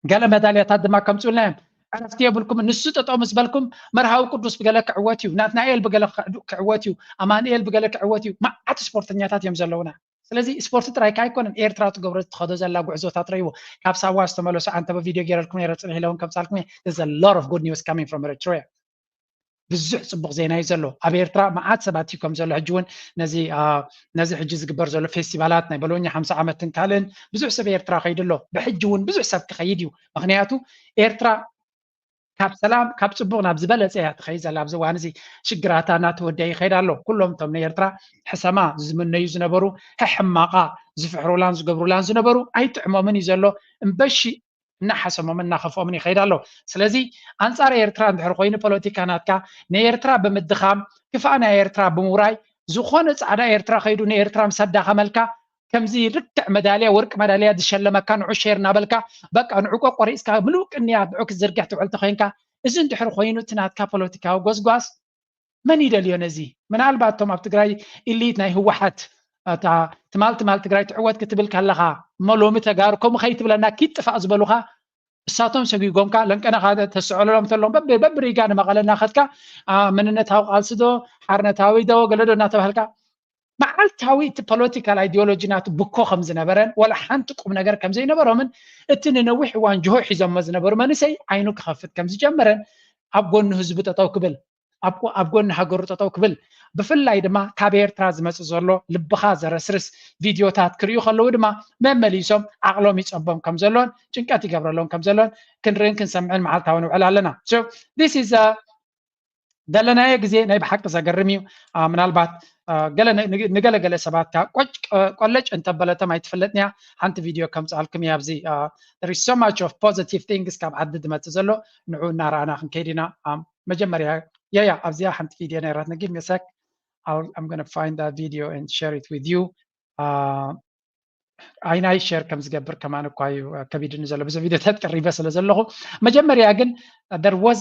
ገለ መዳልያታት ድማ ከምፅኡልና እዮም ዕረፍቲ የብልኩም ንሱ ጠጠው ምስ በልኩም መርሃዊ ቅዱስ ብገለ ክዕወት እዩ ናትናኤል ብገለ ክዕወት እዩ ኣማንኤል ብገለ ክዕወት እዩ መዓት ስፖርተኛታት እዮም ዘለውና ስለዚ ስፖርቲ ጥራይካ ኣይኮነን ኤርትራ ትገብሮ ትኸዶ ዘላ ጉዕዞታት ረይዎ ካብ ሳዋ ዝተመለሱ ኣንተበ ቪድዮ ገይረልኩም ነረ ፅንሕ ኢለውን ከምፃልኩም there's a lot of good news coming from Eritrea ብዙሕ ፅቡቅ ዜና እዩ ዘሎ ኣብ ኤርትራ መዓት ሰባት እዩ ከም ዘሎ ሕጂ እውን ነዚ ነዚ ሕጂ ዝግበር ዘሎ ፌስቲቫላት ናይ በሎኛ ሓምሳ ዓመትን ካልእን ብዙሕ ሰብ ኤርትራ ከይዱ ኣሎ ብሕጂ እውን ብዙሕ ሰብ ክኸይድ እዩ ምክንያቱ ኤርትራ ካብ ሰላም ካብ ፅቡቅ ናብ ዝበለፀ እያ ትኸይድ ዘላ ኣብዚ እዋን እዚ ሽግራታ እናተወደአ ይኸይድ ኣሎ ኩሎም እቶም ንኤርትራ ሕሰማ ዝምነዩ ዝነበሩ ሕሕማቃ ዝፍሕሩላን ዝገብሩላን ዝነበሩ ኣይጥዕሞምን እዩ ዘሎ እምበሺ እናሓሰሞምን እናኸፍኦምን ይኸይድ ኣሎ ስለዚ ኣንፃር ኤርትራ እንድሕር ኮይኑ ፖለቲካ ናትካ ንኤርትራ ብምድኻም ክፋእ ናይ ኤርትራ ብምውራይ ዝኾነ ፃዕዳ ኤርትራ ከይዱ ንኤርትራ ምስ ኣዳኸመልካ ከምዚ ርክዕ መዳልያ ወርቂ መዳልያ ዝሸለመካ ንዑ ሼር እናበልካ በቃ ንዑ ቆቆሪፅካ ምሉእ ቅንያ ንዑ ክትዝርግሕ ትውዕል ተኮይንካ እዚ እንድሕር ኮይኑ እቲ ናትካ ፖለቲካዊ ጎስጓስ መን ይደልዮ ነዚ ምናልባት እቶም ኣብ ትግራይ ኢሊት ናይ ህወሓት እታ ትማል ትማል ትግራይ ትዕወት ክትብል ከለኻ እሞ ሎሚ ተጋሩ ከምኡ ከይትብለና ኪድ ጥፋእ ዝበሉኻ እሳቶም ሰጊጎምካ ለንቀነኻ ተስዕለሎም ተሎም በብሪጋ ንመቐለ እናኸድካ መንነታዊ ቃልሲ ዶ ሓርነታዊ ዶ ገለዶ እናተባህልካ መዓልታዊ እቲ ፖለቲካል ኣይዲዮሎጂ ናቱ ብኮ ከም ዝነበረን ወላ ሓንቲ ቁም ነገር ከም ዘይነበሮምን እቲ ንነዊሕ እዋን ጅሆ ሒዞሞ ዝነበሩ መንእሰይ ዓይኑ ክኸፍት ከም ዝጀመረን ኣብ ጎኒ ህዝቡ ጠጠው ክብል ኣብ ጎኒ ሃገሩ ጠጠው ክብል ብፍላይ ድማ ካብ ኤርትራ ዝመፅእ ዘሎ ልብኻ ዘረስርስ ቪድዮታት ክርእዩ ከለዉ ድማ መመሊሶም ዓቕሎም ይፀቦም ከም ዘሎን ጭንቀት ይገብረሎም ከም ዘሎን ክንርእን ክንሰምዕን መዓልታዊ ንውዕል ኣለና this is ዘለናዮ ግዜ ናይ ብሓቂ ዘገርም እዩ። ምናልባት ገለ ንገለገለ ሰባት ካ ቆለጭ እንተበለቶም ኣይትፍለጥንያ። ሓንቲ ቪድዮ ከምፅኣልኩም እየ ኣብዚ። There is so much of positive things ካብ ዓዲ ዝመፅእ ዘሎ፣ ንዑ እናረኣና ክንከይድ ኢና። መጀመርያ ያያ ኣብዚኣ ሓንቲ ቪድዮ ነይራትኒ። Give me a sec. I'm gonna find that video and share it with you. ኣይናይ ሸር ከም ዝገብር ከማን እኳ እዩ ከቢድኒ ዘሎ፣ ብዙ ቪድዮታት ቀሪበ ስለ ዘለኹ። መጀመርያ ግን there was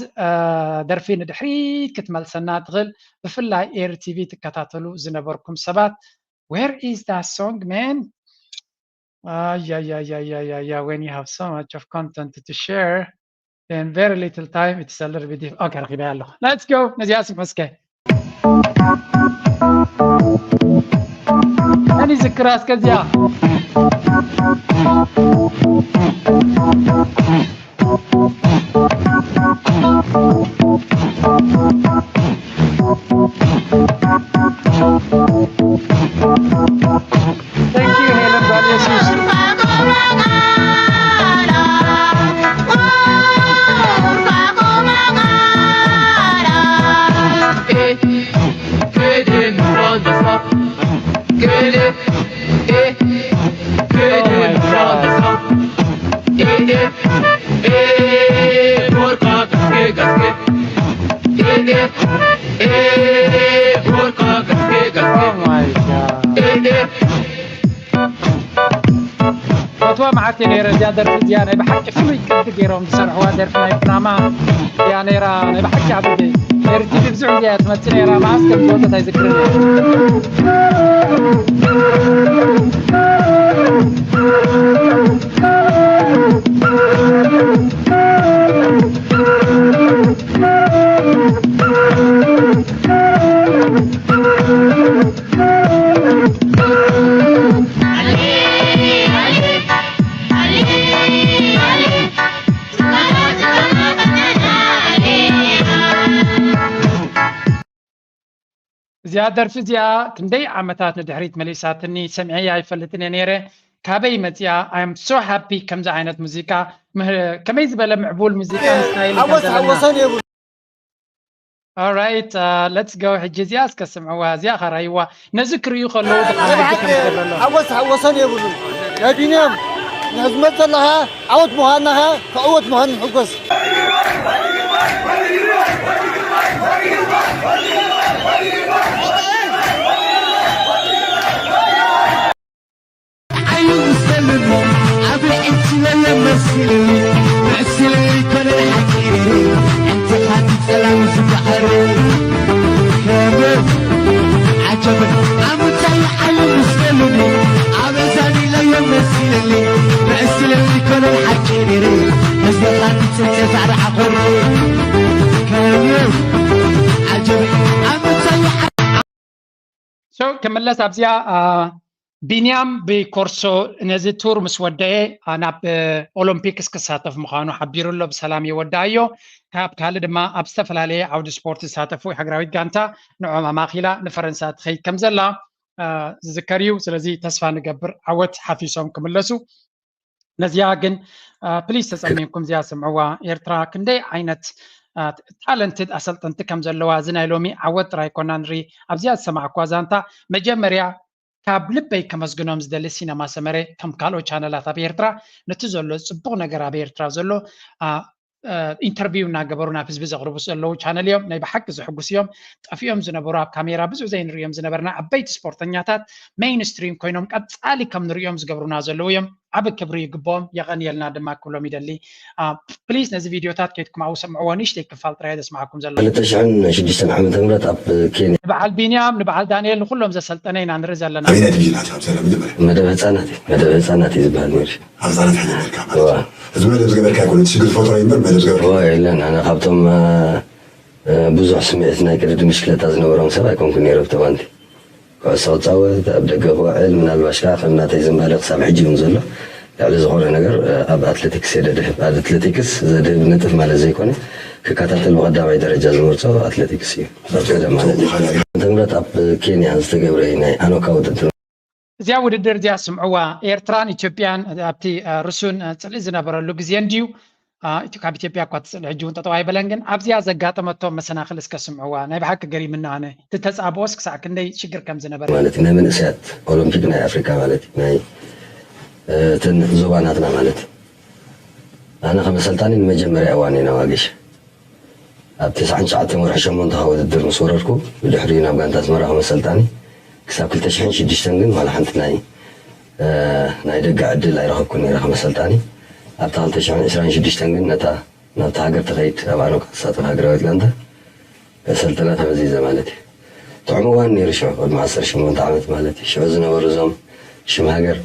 ደርፊ ንድሕሪት ክትመልሰና ትኽእል፣ ብፍላይ ኤር ቲቪ ትከታተሉ ዝነበርኩም ሰባት። Where is that song, man? Ayayayayaya, when you have so much of content to share and very little time, it's a little bit difficult. Okay, ረኺበያ ኣለኹ። Let's go. ነዚኣ ስምዑ እስከ። መን ይዝክራ እስከ እዚኣ? Thank you, Helen Valiasus. ፈትዋ መዓልቲ ነይረ እዚኣ ደርፊ እዚኣ ናይ ብሓቂ ፍሉይ ቅዲ ገይሮም ዝሰርሕዋ ደርፊ ናይ ኩናማ እያ ነይራ። ናይ ብሓቂ ኣብ ኤርቲቪ ብዙሕ ግዜ እያ ትመፅእ ነይራ። መዓስ ከም ዝወፀት ኣይዝክርን እየ። እዚኣ ደርፊ እዚኣ ክንደይ ዓመታት ንድሕሪት መሊሳትኒ፣ ሰሚዐያ ኣይፈልጥን እየ ነይረ። ካበይ መፂኣ? I am so happy ከምዚ ዓይነት ሙዚቃ፣ ከመይ ዝበለ ምዕቡል ሙዚቃ ስታይል ከም ዘለና። Alright, let's go. ሕጂ እዚኣ እስከ ስምዕዋ፣ እዚኣ ኸራይዋ። ነዚ ክርእዩ ከለዉ ሓወስ ሓወሰን የብሉን። ናይ ቢንያም ንሕዝመት ዘለኻ ዓወት ምዃንኻ፣ ክዕወት ምዃኑ ንሕጎስ። So ክምለስ ኣብዚኣ። ቢንያም ብኮርሶ ነዚ ቱር ምስ ወደአ ናብ ኦሎምፒክስ ክሳተፍ ምዃኑ ሓቢሩ ኣሎ። ብሰላም የወዳእዮ። ካብ ካልእ ድማ ኣብ ዝተፈላለየ ዓውዲ ስፖርት ዝሳተፉ ሃገራዊት ጋንታ ንዖም ኣማኺላ ንፈረንሳ ትኸይድ ከም ዘላ ዝዝከር እዩ። ስለዚ ተስፋ ንገብር ዓወት ሓፊሶም ክምለሱ። ነዚኣ ግን ፕሊስ ተጸሚምኩም እዚኣ ስምዕዋ። ኤርትራ ክንደይ ዓይነት ታለንትድ ኣሰልጠንቲ ከም ዘለዋ እዚ ናይ ሎሚ ዓወት ጥራይ ኮና ንርኢ። ኣብዚኣ ዝሰማዕኳ ዛንታ መጀመርያ ካብ ልበይ ከመስግኖም ዝደሊ ሲነማ ሰመረ ከም ካልኦት ቻነላት ኣብ ኤርትራ ነቲ ዘሎ ጽቡቕ ነገር ኣብ ኤርትራ ዘሎ ኢንተርቪው እናገበሩ ናብ ህዝቢ ዘቕርቡ ዘለዉ ቻነል እዮም። ናይ ብሓቂ ዝሕጉስ እዮም። ጠፊኦም ዝነበሩ ኣብ ካሜራ ብዙሕ ዘይንርእዮም ዝነበርና ዓበይቲ ስፖርተኛታት ሜይንስትሪም ኮይኖም ቀጻሊ ከም ንርእዮም ዝገብሩና ዘለዉ እዮም። ዓቢ ክብሪ ይግብኦም፣ የቐንየልና ድማ ክብሎም ይደሊ። ፕሊዝ ነዚ ቪድዮታት ከይድኩም ኣብኡ ስምዕዎ፣ ንእሽተይ ክፋል ጥራይ ዘስምዓኩም ዘሎ። ክልተ ሽሕን ሽዱሽተን ዓመተ ምህረት ኣብ ኬንያ። ንበዓል ቢንያም፣ ንበዓል ዳንኤል፣ ንኹሎም ዘሰልጠነ ኢና ንርኢ ዘለና። ኣበየናይ ዲቪዥን ኣቲኻ ትሰርሕ መጀመርያ? መደብ ህጻናት እዩ፣ መደብ ህጻናት እዩ ዝበሃል ነይሩ። ኣብ ህጻናት ኢኻ ጀሚርካ ማለት እዩ። እዋ። እዚ መደብ ዝገበርካ ኣይኮነን፣ እቲ ሽግር ዝፈጠሮ እዩ እምበር መደብ ዝገበርካ። እዋ፣ የለን፣ ኣነ ካብቶም ብዙሕ ስምዒት ናይ ቅድድም ብሽክለታ ዝነበሮም ሰብ ኣይኮንኩን ነይረ። ኣብቲ እዋንቲ ኩዕሶ ክጻወት፣ ኣብ ደገ ክውዕል፣ ምናልባሽ ከኣ ከም ናተይ ዝንባለ ክሳብ ሕጂ እውን ዘሎ፣ ልዕሊ ዝኾነ ነገር ኣብ ኣትሌቲክስ እየ ደድህብ። ኣትሌቲክስ ዘድህብ ንጥፍ ማለት ዘይኮነ፣ ክከታተል ብቐዳማይ ደረጃ ዝመርጾ ኣትሌቲክስ እዩ። ቀደም ማለት እዩ። ንኣብነት ኣብ ኬንያ ዝተገብረ ናይ ኣኖካ ውድድር። እዚኣ ውድድር እዚኣ ስምዕዋ። ኤርትራን ኢትዮጵያን ኣብቲ ርሱን ጽልኢ ዝነበረሉ ግዜ እንድዩ። አ፣ ኢትዮ-፣ ካብ ኢትዮጵያ እኳ ትጽል ሕጂ እውን ጠጠው ኣይበለን። ግን ኣብዚኣ ዘጋጠመቶም መሰናኽል እስከ ስምዕዋ። ናይ ብሓቂ ገሪምና ኣነ። እቲ ተጻብኦስ ክሳዕ ክንደይ ሽግር ከም ዝነበረ። ማለት ናይ መንእሰያት ኦሎምፒክ ናይ ኣፍሪካ ማለት እዩ። ናይ፣ እ፣ እተን ዞባ ናትና ማለት እዩ። ኣነ ከም ኣሰልጣኒ ንመጀመርያ እዋን እየ ናብ ኣገሽ። ኣብ ተስዓን ትሽዓተን ወርሒ ሸሞንተ ካብ ውድድር ምስ ወረድኩ፣ ብድሕሪኡ ናብ ጋንታ ኣስመራ ከም ኣሰልጣኒ፣ ክሳብ ክልተ ሽሕን ሽዱሽተን ግን ዋላ ሓንቲ ናይ፣ እ፣ ናይ ደገ ዕድል ኣይረኸብኩን ነይረ ከም ኣሰልጣኒ። ኣብታ ክልተ ሽሕን ዕስራን ሽዱሽተን ግን ነታ ናብታ ሃገር ትኸይድ ኣብ ኣውሮፓ ትሳተፍ ሃገራዊት ጋንታ ከሰልጥና ተመዚዘ ማለት እዩ። ጥዑም እዋን ነይሩ ሽዑ፣ ቅድሚ ዓሰርተ ሸሞንተ ዓመት ማለት እዩ። ሽዑ ዝነበሩ እዞም ሽም ሃገር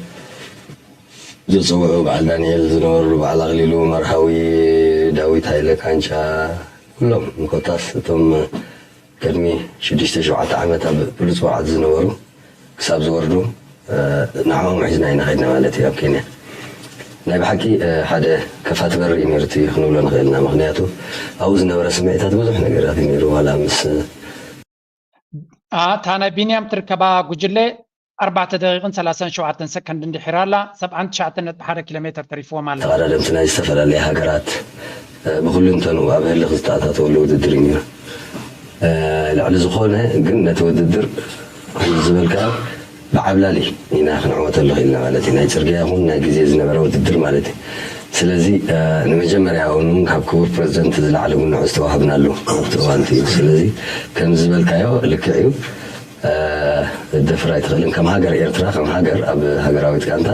ዘፀውዑ በዓል ዳንኤል ዝነበሩ፣ በዓል ኣኽሊሉ መርሃዊ፣ ዳዊት ሃይለ ካንቻ፣ ኩሎም ኮታስ እቶም ቅድሚ ሽዱሽተ ሸውዓተ ዓመት ኣብ ብሉፅ ወርዓት ዝነበሩ ክሳብ ዝወርዱ፣ እ፣ ንዕኦም ሒዝና ኢና ከድና ማለት እዩ ኣብ ኬንያ። ናይ ብሓቂ፣ እ፣ ሓደ ከፋቲ በሪ እዩ ነይሩ እቲ ክንብሎ ንኽእል ኢና። ምኽንያቱ ኣብኡ ዝነበረ ስምዒታት ብዙሕ ነገራት እዩ ነይሩ። ዋላ ምስ አ፣ እታ ናይ ቢንያም ትርከባ ጉጅለ ኣርባዕተ ደቂቕን ሰላሳን ሸውዓተን ሰከንድ እንድሒር ኣላ፣ ሰብዓን ትሽዓተን ነጥቢ ሓደ ኪሎ ሜትር ተሪፍዎም ኣሎ። ተቐዳደምቲ ናይ ዝተፈላለያ ሃገራት፣ እ፣ ብኩልንተንኡ ኣብ ህልኽ ዝተኣታተወሉ ውድድር እዩ ነይሩ። እ፣ ልዕሊ ዝኾነ ግን ነቲ ውድድር ከምዚ ዝበልካዮ ብዓብላሊ ኢና ክንዕወተሉ ክኢልና ማለት እዩ። ናይ ጽርግያ ይኹን ናይ ግዜ ዝነበረ ውድድር ማለት እዩ። ስለዚ፣ እ፣ ንመጀመርያ እውን ካብ ክቡር ፕረዚደንት ዝለዓለ ጉንዖ ዝተዋሃብናሉ ኣብቲ እዋን እቲ እዩ። ስለዚ ከምዚ ዝበልካዮ ልክዕ እዩ። እ፣ ክትደፍር ኣይትኽእልን። ከም ሃገር ኤርትራ፣ ከም ሃገር ኣብ ሃገራዊት ጋንታ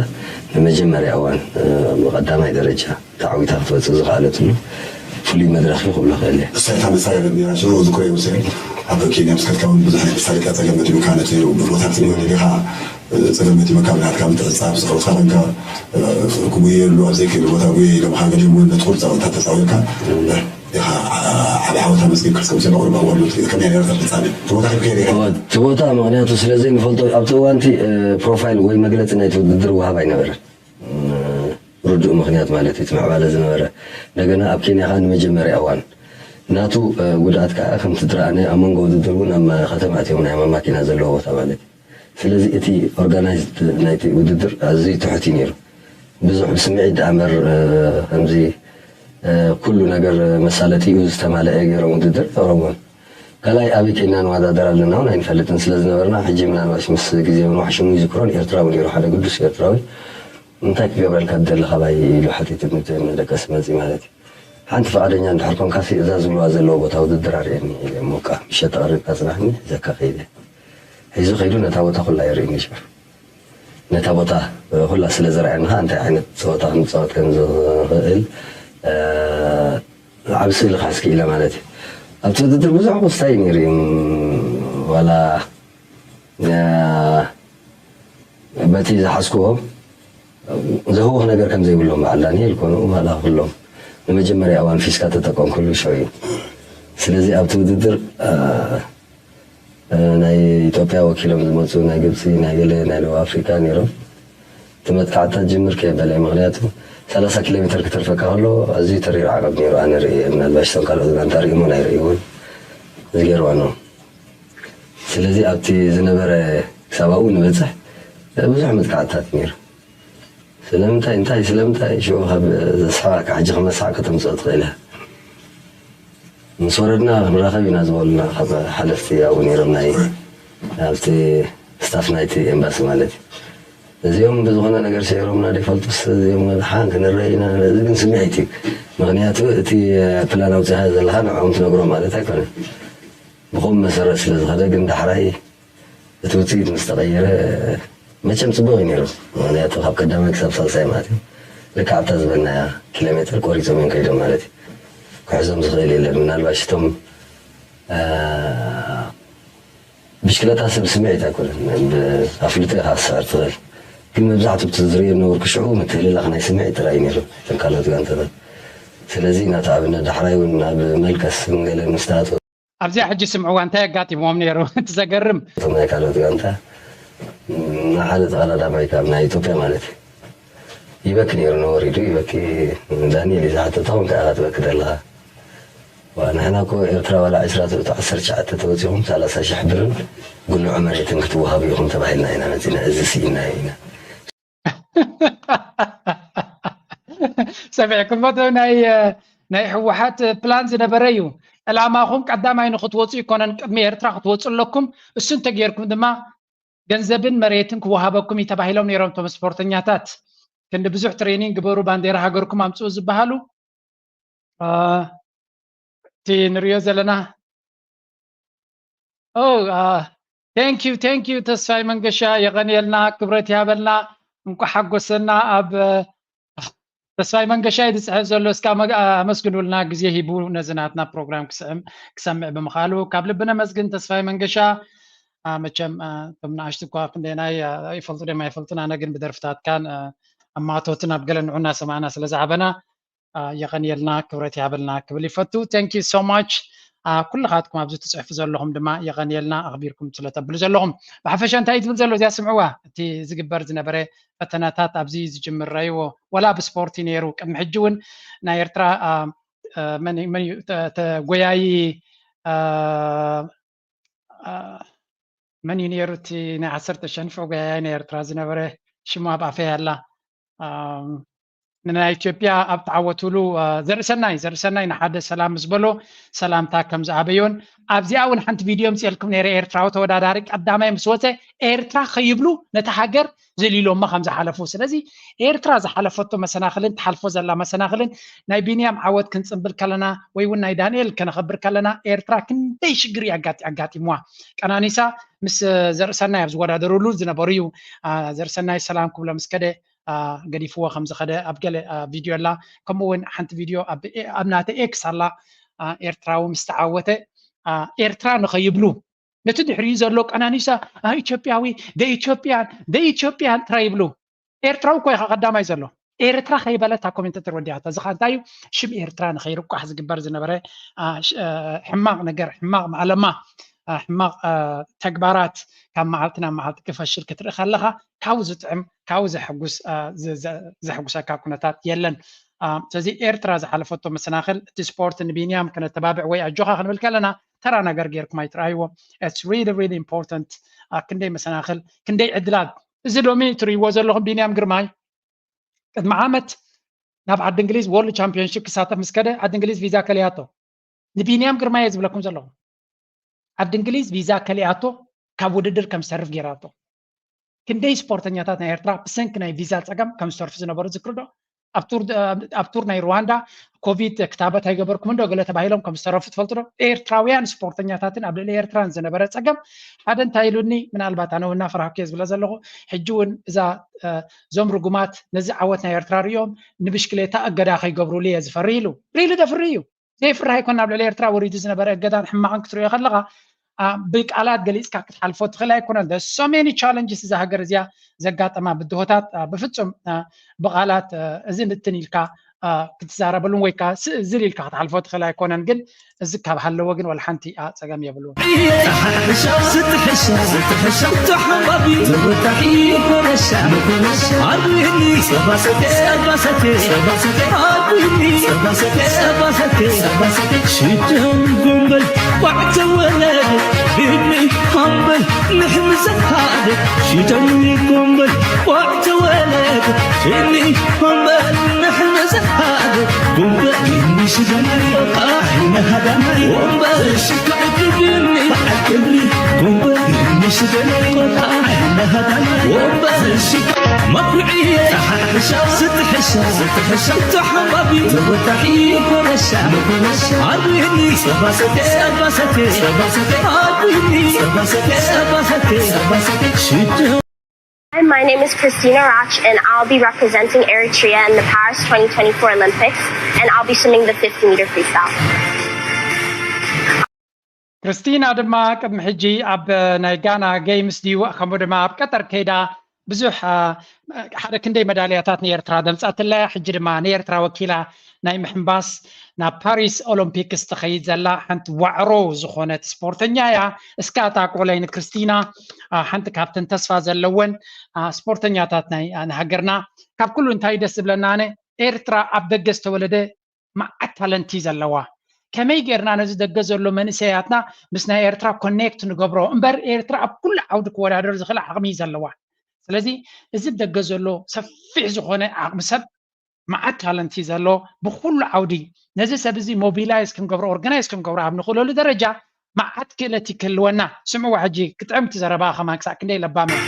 ንመጀመርያ እዋን፣ እ፣ ብቐዳማይ ደረጃ ተዓዊታ ክትወፅእ ዝኸኣለትሉ ፍሉይ መድረኽ እዩ ክብሎ ክእል እየ። እሳይ እታ መሳርያ ነይራ ሽዑ ዝኮ ይወሰድ ኣብ ኬንያ ምስ ከድካ እውን ብዙሕ ናይ መሳለጥያ ፀገም መዲቡካ ነቲ ቦታ ክትሪኦ ደሊኻ፣ እ፣ ፀገም መዲቡካ ብናትካ ምትዕፃብ ዝኸውትካ ኮንካ፣ እ፣ ክጉየ የብሉ ኣብ ዘይክእል ቦታ ጉየ ኢሎምካ ገሊኦም እውን ነቲ ቁሩብ ፀወታ ተፃዊርካ ኢኻ ዓብ ዓወት ኣመዝጊብካ እስከ ውሰድ ቁሩብ ኣብወሉ ከመይ ነይራ እታ ፍፃሜ እቲ ቦታ ሂብከ ዲኻ? እቲ ቦታ ምኽንያቱ ስለ ዘይንፈልጦ ኣብቲ እዋንቲ፣ እ፣ ፕሮፋይል ወይ መግለፂ ናይቲ ውድድር ወሃብ ኣይነበረን። ርዱእ ምኽንያት ማለት እዩ እቲ ምዕባለ ዝነበረ። እንደገና ኣብ ኬንያ ከዓ ንመጀመርያ እዋን ናቱ፣ እ፣ ጉድኣት ከዓ ከምቲ ዝረኣናዮ ኣብ መንጎ ውድድር እውን ኣብ መ-፣ ከተማ እትዮም ናይ ማማኪና ዘለዎ ቦታ ማለት እዩ። ስለዚ እቲ ኦርጋናይዝድ ናይቲ ውድድር ኣዝዩ ትሑት እዩ ነይሩ። ብዙሕ ብስምዒት ደኣ እምበር፣ እ፣ ከምዚ፣ እ፣ ኩሉ ነገር መሳለጢኡ ዝተማልአ ገይሮም ውድድር ኣይገብሮምዎን። ካልኣይ ኣበይ ኬንና ንወዳደር ኣለና እውን ኣይንፈልጥን ስለ ዝነበርና፣ ሕጂ ምናልባሽ ምስ ግዜ እውን ዋሕሽሙ ይዝክሮን ኤርትራዊ ነይሩ፣ ሓደ ግዱስ ኤርትራዊ። እንታይ ክገብረልካ ትደሊ ካባይ ኢሉ ሓቲቱኒ፣ እቲ ደቀሲ መጺ ማለት እዩ። ሓንቲ ፍቓደኛ እንድሕር ኮንካሲ እዛ ዝብልዋ ዘለዉ ቦታ ውድድር ኣርእየኒ ኢለ እሞ፣ ቃ ምሸት ተቐሪብካ ጽናሕኒ ሒዘካ ከይደ። ሒዙ ከይዱ ነታ ቦታ ኩላ የርእየኒ ሽዑ። ነታ ቦታ ኩላ ስለ ዘርኣየኒ ከኣ እንታይ ዓይነት ጸወታ ክንጻወት ከም ዝኽእል፣ እ፣ ዓቢ ስእሊ ክሕዝ ክኢለ ማለት እዩ። ኣብቲ ውድድር ብዙሕ ክስታይ ነይሩ እዩ። ዋላ፣ እ፣ በቲ ዝሓዝክዎ ዘህውኽ ነገር ከም ዘይብሎም በዓል ዳንኤል ኮኑ ዋላ ኩሎም ንመጀመርያ እዋን ፊስካ ተጠቀምኩሉ ሽዑ እዩ። ስለዚ ኣብቲ ውድድር፣ እ፣ እ፣ ናይ ኢትዮጵያ ወኪሎም ዝመፁ ናይ ግብፂ፣ ናይ ገለ፣ ናይ ደቡብ ኣፍሪካ ነይሮም። እቲ መጥቃዕትታት ጅምር ከየበለ፣ ምኽንያቱ ሰላሳ ኪሎ ሜትር ክተርፈካ ከሎ ኣዝዩ ተሪር ዓቐብ ነይሩ። ኣነ ርእየ፣ ምናልባሽ እቶም ካልኦት ጋንታ ርእይሞን ኣይርእይዎን፣ እዚ ገይርዋ ነው። ስለዚ ኣብቲ ዝነበረ ክሳብ ኣብኡ ንበፅሕ ብዙሕ መጥቃዕትታት ነይሩ። ስለምንታይ፣ እንታይ፣ ስለምንታይ ሽዑ ካብ ዘስሕቓካ ሕጂ ክመሳዕ ከተምፅኦ ትኽእል እያ። ምስ ወረድና ክንራኸብ ኢና ዝበሉና ካብ ሓለፍቲ ኣብኡ ነይሮም፣ ናይ ኣብቲ ስታፍ ናይቲ ኤምባሲ ማለት እዩ። እዚኦም ብዝኾነ ነገር ስዒሮምና ዶ ይፈልጡስ እዚኦም ደሓን ክንረአ ኢና፣ እዚ ግን ስምዒት እዩ። ምኽንያቱ እቲ ፕላን ኣውፂኻ ዘለኻ ንዕኦም ትነግሮም ማለት ኣይኮነን። ብኸምኡ መሰረት ስለ ዝኸደ ግን ዳሕራይ እቲ ውፅኢት ምስ ተቐየረ መቸም ፅቡቕ እዩ ነይሩ። ምኽንያቱ ካብ ቀዳማይ ክሳብ ሳልሳይ ማለት እዩ ልክዕ ኣብታ ዝበልናያ ኪሎ ሜትር ቆሪፆም እዮም ከይዶም ማለት እዩ። ክሕዞም ዝኽእል የለን። ምናልባሽ እቶም፣ እ፣ ብሽክለታ ሰብ ስምዒት ኣይኮነን። ብ-፣ ኣፍልጦ ኢኻ ክትስዕር ትኽእል። ግን መብዛሕትኡ እቲ ዝርእዮ ነበርኩ ሽዑ ምትህልላኽ ናይ ስምዒት ጥራይ እዩ ነይሩ እተን ካልኦት ጋንታታት። ስለዚ ናታ ኣብነት ዳሕራይ እውን ናብ መልቀስ ገለ ምስ ተኣትወ ኣብዚኣ ሕጂ ስምዕዋ እንታይ ኣጋጢምዎም ነይሩ? እቲ ዘገርም። እቶም ናይ ካልኦት ጋንታ ንሓደ ተቐዳዳማይ ካብ ናይ ኢትዮጵያ ማለት እዩ ይበኪ ነይሩ፣ ንወሪዱ ይበኪ። ዳንኤል እዩ ዝሓተቶ፣ እንታይ ኢኻ ትበኪ ዘለኻ? ዋ፣ ንሕና እኮ ኤርትራ ዋላ ዕስራ ትእቱ ዓሰርተ ትሽዓተ ተወጺኹም ሰላሳ ሽሕ ብርን ጉልዑ መሬትን ክትወሃቡ ኢኹም ተባሂልና ኢና መጺና፣ እዚ ስኢንናዮ ኢና። ሰሚዕኩም ዶ? ናይ ናይ ህወሓት ፕላን ዝነበረ እዩ። ዕላማኹም ቀዳማይ ንክትወፁ ይኮነን፣ ቅድሚ ኤርትራ ክትወፁ ኣለኩም። እሱ እንተጌርኩም ድማ ገንዘብን መሬትን ክወሃበኩም እዩ ተባሂሎም ነይሮም እቶም ስፖርተኛታት። ክንዲ ብዙሕ ትሬኒንግ ግበሩ፣ ባንዴራ ሃገርኩም ኣምፅኡ ዝበሃሉ እቲ ንሪኦ ዘለና ቴንክ ዩ ቴንክ ዩ ተስፋይ መንገሻ፣ የቐንየልና፣ ክብረት ይሃበልና፣ እንኳ ሓጎሰና። ኣብ ተስፋይ መንገሻ እዩ ዝፅሕፍ ዘሎ። እስካ ኣመስግኑልና፣ ግዜ ሂቡ ነዚ ናትና ፕሮግራም ክስዕም ክሰምዕ ብምኻሉ ካብ ልቢ ነመስግን ተስፋይ መንገሻ። መቸም እቶም ንኣሽቱ እኳ ክንደናይ ይፈልጡ ደማ ይፈልጡን፣ ኣነ ግን ብደርፍታትካን ኣማቶትን ኣብ ገለ ንዑ እናሰማዕና ስለ ዝዓበና የቐንየልና፣ ክብረት ይሃበልና ክብል ይፈቱ። Thank you so much። ኩልኻትኩም ኣብዚ ትፅሕፉ ዘለኹም ድማ የቐንየልና፣ ኣኽቢርኩም ስለተብሉ ዘለኹም። ብሓፈሻ እንታይ እዩ ዝብል ዘሎ እዚኣ ስምዕዋ፣ እቲ ዝግበር ዝነበረ ፈተናታት ኣብዚ ዝጅምር ረእይዎ። ወላ ብስፖርቲ ነይሩ፣ ቅድሚ ሕጂ እውን ናይ ኤርትራ ተጎያዪ መን እዩ ነይሩ እቲ ናይ ዓሰርተ ሸንፎ ጎያያይ ናይ ኤርትራ ዝነበረ፣ ሽሙ ኣብ ኣፈይ ኣላ፣ ንናይ ኢትዮጵያ ኣብ ተዓወትሉ ዘርእሰናይ ዘርእሰናይ ንሓደ ሰላም ምስ በሎ ሰላምታ ከም ዝኣበዮን ኣብዚኣ እውን ሓንቲ ቪድዮ ምፅኤልኩም ነይረ። ኤርትራዊ ተወዳዳሪ ቀዳማይ ምስ ወፀ ኤርትራ ከይብሉ ነቲ ሃገር ዘሊሎማ ከም ዝሓለፉ። ስለዚ ኤርትራ ዝሓለፈቶ መሰናኽልን ትሓልፎ ዘላ መሰናኽልን ናይ ቢንያም ዓወት ክንፅምብል ከለና ወይ እውን ናይ ዳንኤል ከነኸብር ከለና ኤርትራ ክንደይ ሽግር ኣጋጢምዋ። ቀናኒሳ ምስ ዘርእሰናይ ኣብ ዝወዳደሩሉ ዝነበሩ እዩ። ዘርእሰናይ ሰላም ክብሎ ምስ ከደ ገዲፍዎ ከም ዝኸደ ኣብ ገለ ቪድዮ ኣላ። ከምኡ እውን ሓንቲ ቪድዮ ኣብ ናተ ኤክስ ኣላ። ኤርትራዊ ምስ ተዓወተ ኤርትራ ንኸይብሉ ነቲ ድሕሪኡ ዘሎ ቀናኒሳ ኢትዮጵያዊ ኢትዮጵያን ኢትዮጵያን ጥራይ ይብሉ። ኤርትራዊ እኮ ኢኻ ቀዳማይ ዘሎ። ኤርትራ ከይበለት እታ ኮሜንተተር ወዲኣታ። እዚ ከዓ እንታይ እዩ? ሽም ኤርትራ ንኸይርቋሕ ዝግበር ዝነበረ ሕማቕ ነገር፣ ሕማቕ ማዕለማ፣ ሕማቕ ተግባራት ካብ መዓልቲ ናብ መዓልቲ ክፈሽል ክትርኢ ከለኻ ካብኡ ዝጥዕም ካብኡ ዘሕጉስ ዘሕጉሰካ ኩነታት የለን። ስለዚ ኤርትራ ዝሓለፈቶ መሰናኽል እቲ ስፖርት ንቢንያም ከነተባብዕ ወይ ኣጆኻ ክንብል ከለና ተራ ነገር ጌርኩም ኣይትረኣይዎ። It's really really important። ክንደይ መሰናኽል ክንደይ ዕድላት። እዚ ሎሚ ትርእይዎ ዘለኹም ቢንያም ግርማይ ቅድሚ ዓመት ናብ ዓዲ እንግሊዝ ወርልድ ቻምፒዮንሺፕ ክሳተፍ ምስ ከደ ዓዲ እንግሊዝ ቪዛ ከሊኣቶ። ንቢንያም ግርማይ እየ ዝብለኩም ዘለኹ። ዓዲ እንግሊዝ ቪዛ ከሊኣቶ ካብ ውድድር ከም ዝተርፍ ጌራቶ። ክንደይ ስፖርተኛታት ናይ ኤርትራ ብሰንኪ ናይ ቪዛ ፀገም ከም ዝተርፉ ዝነበሩ ዝክርዶ? ኣብ ቱር ናይ ሩዋንዳ ኮቪድ ክታበት ኣይገበርኩም እንዶ ገለ ተባሂሎም ከም ዝተረፉ ትፈልጡ ዶ? ኤርትራውያን ስፖርተኛታትን ኣብ ልዕሊ ኤርትራን ዝነበረ ፀገም ሓደ እንታይ ኢሉኒ፣ ምናልባት ኣነ እውን እናፈራህኩ እየ ዝብለ ዘለኹ። ሕጂ እውን እዛ እዞም ርጉማት ነዚ ዓወት ናይ ኤርትራ ሪኦም ንብሽክሌታ እገዳ ከይገብሩሉ እየ ዝፈርህ ኢሉ። ሪሊ ደፍሪ እዩ። ዘይፍርህ ኣይኮን። ኣብ ልዕሊ ኤርትራ ወሪዱ ዝነበረ እገዳን ሕማቕን ክትሪኦ ከለኻ ብቃላት ገሊፅካ ክትሓልፎ ትኽእል ኣይኮነን። So many challenges እዛ ሃገር እዚኣ ዘጋጠማ ብድሆታት ብፍፁም ብቃላት እዚ ንትን ኢልካ ክትዛረበሉን ወይ ከዓ ዝል ኢልካ ክትሓልፎ ትኽእል ኣይኮነን። ግን እዚ ካብ ሃለወ ግን ወላ ሓንቲ ፀገም የብሉ። ሽደን ጎንበል ቋዕ ተወለድ ብኒ ሃምበል ንሕምሰ ሓደ ሽደን ጎንበል ቋዕ ተወለድ ብኒ ሃምበል ንሕምሰ ሓደ ጎንበል ብኒ ሽደን ቆጣ ዓይነ ሃዳናይ ወንበል ሽካዕ ብኒ በዓል ክብሪ ጎንበል ብኒ ሽደን ቆጣ ዓይነ ሃዳናይ ወንበል ሽካዕ መኩዕየ ስትሕሻ ስትሕሻ ተሓባቢ ተወታሒ ኮረሻ ኣርኒ ሰባሰቴ ሰባሰቴ ሰባሰቴ ኣርኒ ሰባሰቴ ሰባሰቴ ሰባሰቴ ሽድ Hi, my name is Christina Roch, and I'll be representing Eritrea in the Paris twenty twenty-four Olympics, and I'll be swimming the fifty meter freestyle. ክርስቲና ድማ ቅድሚ ሕጂ ኣብ ናይ ጋና ጌምስ ድዩ ከምኡ ድማ ኣብ ቀጠር ከይዳ ብዙሕ ሓደ ክንደይ መዳልያታት ንኤርትራ ደምፃትለያ ሕጂ ድማ ንኤርትራ ወኪላ ናይ ምሕንባስ ናብ ፓሪስ ኦሎምፒክስ ትኸይድ ዘላ ሓንቲ ዋዕሮ ዝኾነት ስፖርተኛ እያ። እስካ እታ ቆለይ ንክርስቲና ሓንቲ ካብተን ተስፋ ዘለወን ስፖርተኛታት ናይ ንሃገርና ካብ ኩሉ እንታይ ደስ ዝብለና ኣነ ኤርትራ ኣብ ደገ ዝተወለደ መዓት ታለንቲ ዘለዋ ከመይ ጌርና ነዚ ደገ ዘሎ መንእሰያትና ምስ ናይ ኤርትራ ኮኔክት ንገብሮ እምበር ኤርትራ ኣብ ኩሉ ዓውዲ ክወዳደር ዝኽእል ዓቕሚ እዩ ዘለዋ። ስለዚ እዚ ደገ ዘሎ ሰፊሕ ዝኾነ ዓቕሚ ሰብ መዓት ታለንት እዩ ዘሎ። ብኩሉ ዓውዲ ነዚ ሰብ እዚ ሞቢላይዝ ክንገብሮ፣ ኦርጋናይዝ ክንገብሮ ኣብ ንኽእለሉ ደረጃ መዓት ክእለት እዩ ክህልወና። ስምዕዋ ሕጂ፣ ክጥዕም እቲ ዘረባ ከማን ክሳዕ ክንደይ ለባም እዩ።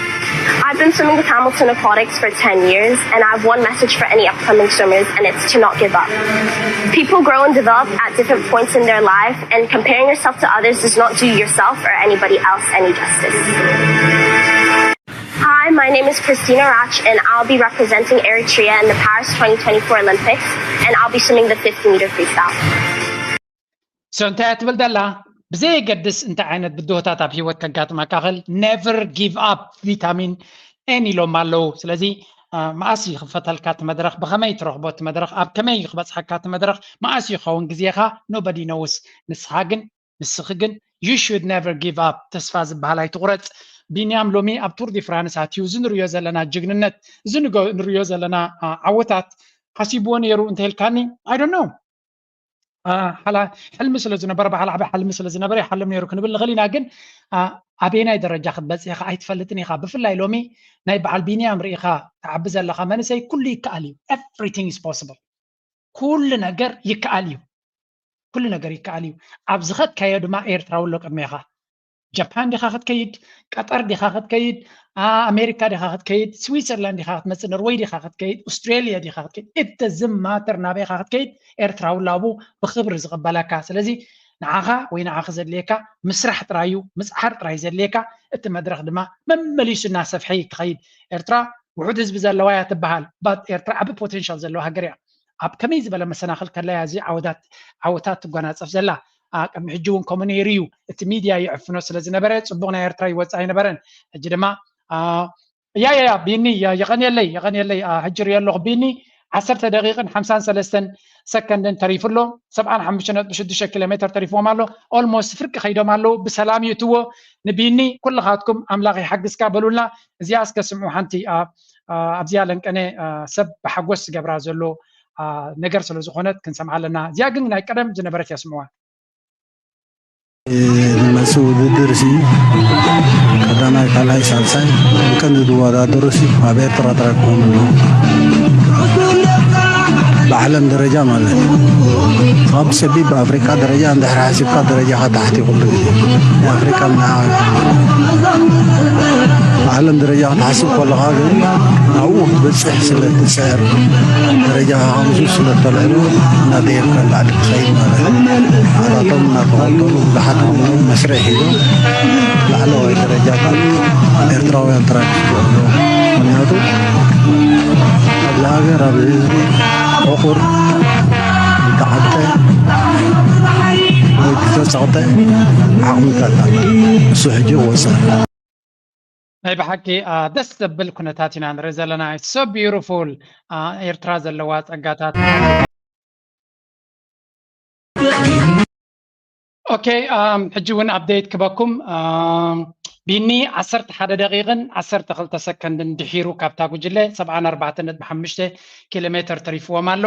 I've been swimming with Hamilton Aquatics for ten years, and I have one message for any upcoming swimmers, and it's to not give up. People grow and develop at different points in their life, and comparing yourself to others does not do yourself or anybody else any justice. Hi, my name is Christina Rach, and I'll be representing Eritrea in the Paris twenty twenty-four Olympics, and I'll be swimming the fifty meter freestyle. So እንታይ እያ ትብል ዘላ? ብዘየገድስ እንታይ ዓይነት ብድሆታት ኣብ ህይወት ከጋጥመካ ክእል፣ never give up። ቪታሚን ኤን ኢሎም ኣለዉ። ስለዚ መኣስ ይኽፈተልካ እቲ መድረኽ፣ ብኸመይ ትረኽቦ እቲ መድረኽ፣ ኣብ ከመይ ክበፅሐካ እቲ መድረኽ፣ መኣስ ይኸውን ግዜኻ፣ nobody knows። ንስኻ ግን ንስኺ ግን you should never give up። ተስፋ ዝበሃል ኣይትቑረፅ። ቢንያም ሎሚ ኣብ ቱር ዲ ፍራንስ ኣትዩ፣ እዚ ንሪዮ ዘለና ጅግንነት፣ እዚ ንሪዮ ዘለና ዓወታት ሓሲብዎ ነይሩ እንተልካኒ፣ I don't know። ሓላ ሕልሚ ስለ ዝነበረ፣ ባዕላ ዓቢ ሓልሚ ስለ ዝነበረ ይሓልም ነይሩ ክንብል ንኽእል ኢና። ግን ኣበየናይ ደረጃ ክትበጽሕ ኢኻ ኣይትፈልጥን ኢኻ። ብፍላይ ሎሚ ናይ በዓል ቢንያም ርኢኻ ትዓቢ ዘለኻ መንእሰይ፣ ኩሉ ይከኣል እዩ። Everything is possible። ኩሉ ነገር ይከኣል እዩ። ኩሉ ነገር ይከኣል እዩ። ኣብ ዝኸድካዮ ድማ ኤርትራዊ ኣሎ ቅድሜኻ። ጃፓን ዲኻ ክትከይድ፣ ቀጠር ዲኻ ክትከይድ፣ ኣሜሪካ ዲኻ ክትከይድ፣ ስዊትዘርላንድ ዲኻ ክትመፅእ፣ ኖርወይ ዲኻ ክትከይድ፣ ኦስትሬልያ ዲኻ ክትከይድ፣ እተ ዝማተር ናበይ ኢኻ ክትከይድ፣ ኤርትራዊ ላቡ ብክብሪ ዝቕበለካ። ስለዚ ንዓኻ ወይ ንዓኺ ዘድልየካ ምስራሕ ጥራይ እዩ፣ ምፅዓር ጥራይ ዘድልየካ። እቲ መድረኽ ድማ መመሊሱ እናሰፍሐ እዩ ክኸይድ። ኤርትራ ውሑድ ህዝቢ ዘለዋ እያ ትበሃል፣ but ኤርትራ ዓቢ ፖቴንሻል ዘለዋ ሃገር እያ። ኣብ ከመይ ዝበለ መሰናኽል ከላ እያ እዚ ዓወታት ዓወታት ትጎናፀፍ ዘላ? ቅድሚ ሕጂ እውን ከምኡ ነይሩ እዩ። እቲ ሚድያ ይዕፍኖ ስለ ዝነበረ ፅቡቕ ናይ ኤርትራ ይወፅእ ኣይነበረን። ሕጂ ድማ ያ ያ ያ ቢኒ የቐንየለይ የቐንየለይ ሕጂ ሪኦ ኣለኹ። ቢኒ ዓሰርተ ደቂቕን ሓምሳን ሰለስተን ሰከንድን ተሪፉ ኣሎ። ሰብዓን ሓሙሽተ ነጥቢ ሽዱሽተ ኪሎ ሜትር ተሪፍዎም ኣሎ። ኦልሞስት ፍርቂ ከይዶም ኣለዉ። ብሰላም ይእትዎ። ንቢኒ ኩልኻትኩም ኣምላኽ ይሓግዝካ በሉልና። እዚኣ እስከ ስምዑ ሓንቲ ኣብዚኣ ለንቀነ ሰብ ብሓጎስ ዝገብራ ዘሎ ነገር ስለ ዝኾነት ክንሰምዓ ኣለና። እዚኣ ግን ናይ ቀደም ዝነበረት እያ፣ ስምዑዋ። ንመጽእ ውድድር ሲ ቀዳማይ፣ ካልኣይ፣ ሳልሳይ ቀንዲ ዝወዳደሩ ሲ ኣብ ኤርትራ ጥራይ ክኾኑ ኣለዎም። ብዓለም ደረጃ ማለት እዩ። ካብ ሰቢብ ብኣፍሪቃ ደረጃ እንድሕር ሓሲብካ ደረጃኻ ታሕቲ ኩሉ ግዜ። ኣፍሪቃ ምንዓቕ ብዓለም ደረጃ ክትሓስብ ከለኻ ግን ናብኡ ክትበጽሕ ስለ ትጽዕር ደረጃኻ ከምዚ ስለ ተልዕሎ እናደየብካ ንላዕሊ ትኸይድ ማለት እዩ። ንሳቶም እናተኸተሉ ብዙሓት ከምኡ መስርዕ ሒዞም ላዕለዋይ ደረጃታት ኤርትራውያን ጥራይ ክስግኡ ኣለዎም። ምኽንያቱ ኣብዚ ሃገር ኣብዚ ህዝቢ ዕቑር ዝተዓጠ ወይ ዝተጸቕጠ ዓቕምታት ኣሎ። እሱ ሕጂ ክወጽእ ናይ ብሓቂ ደስ ዘብል ኩነታት ኢና ንርኢ ዘለና። So beautiful። ኤርትራ ዘለዋ ጸጋታት። ኦኬ፣ ሕጂ እውን ኣፕደይት ክበኩም። ቢኒ ዓሰርተ ሓደ ደቂቕን ዓሰርተ ክልተ ሰከንድን ድሒሩ ካብታ ጉጅለ ሰብዓን ኣርባዕተን ነጥቢ ሓሙሽተ ኪሎ ሜትር ተሪፍዎም ኣሎ።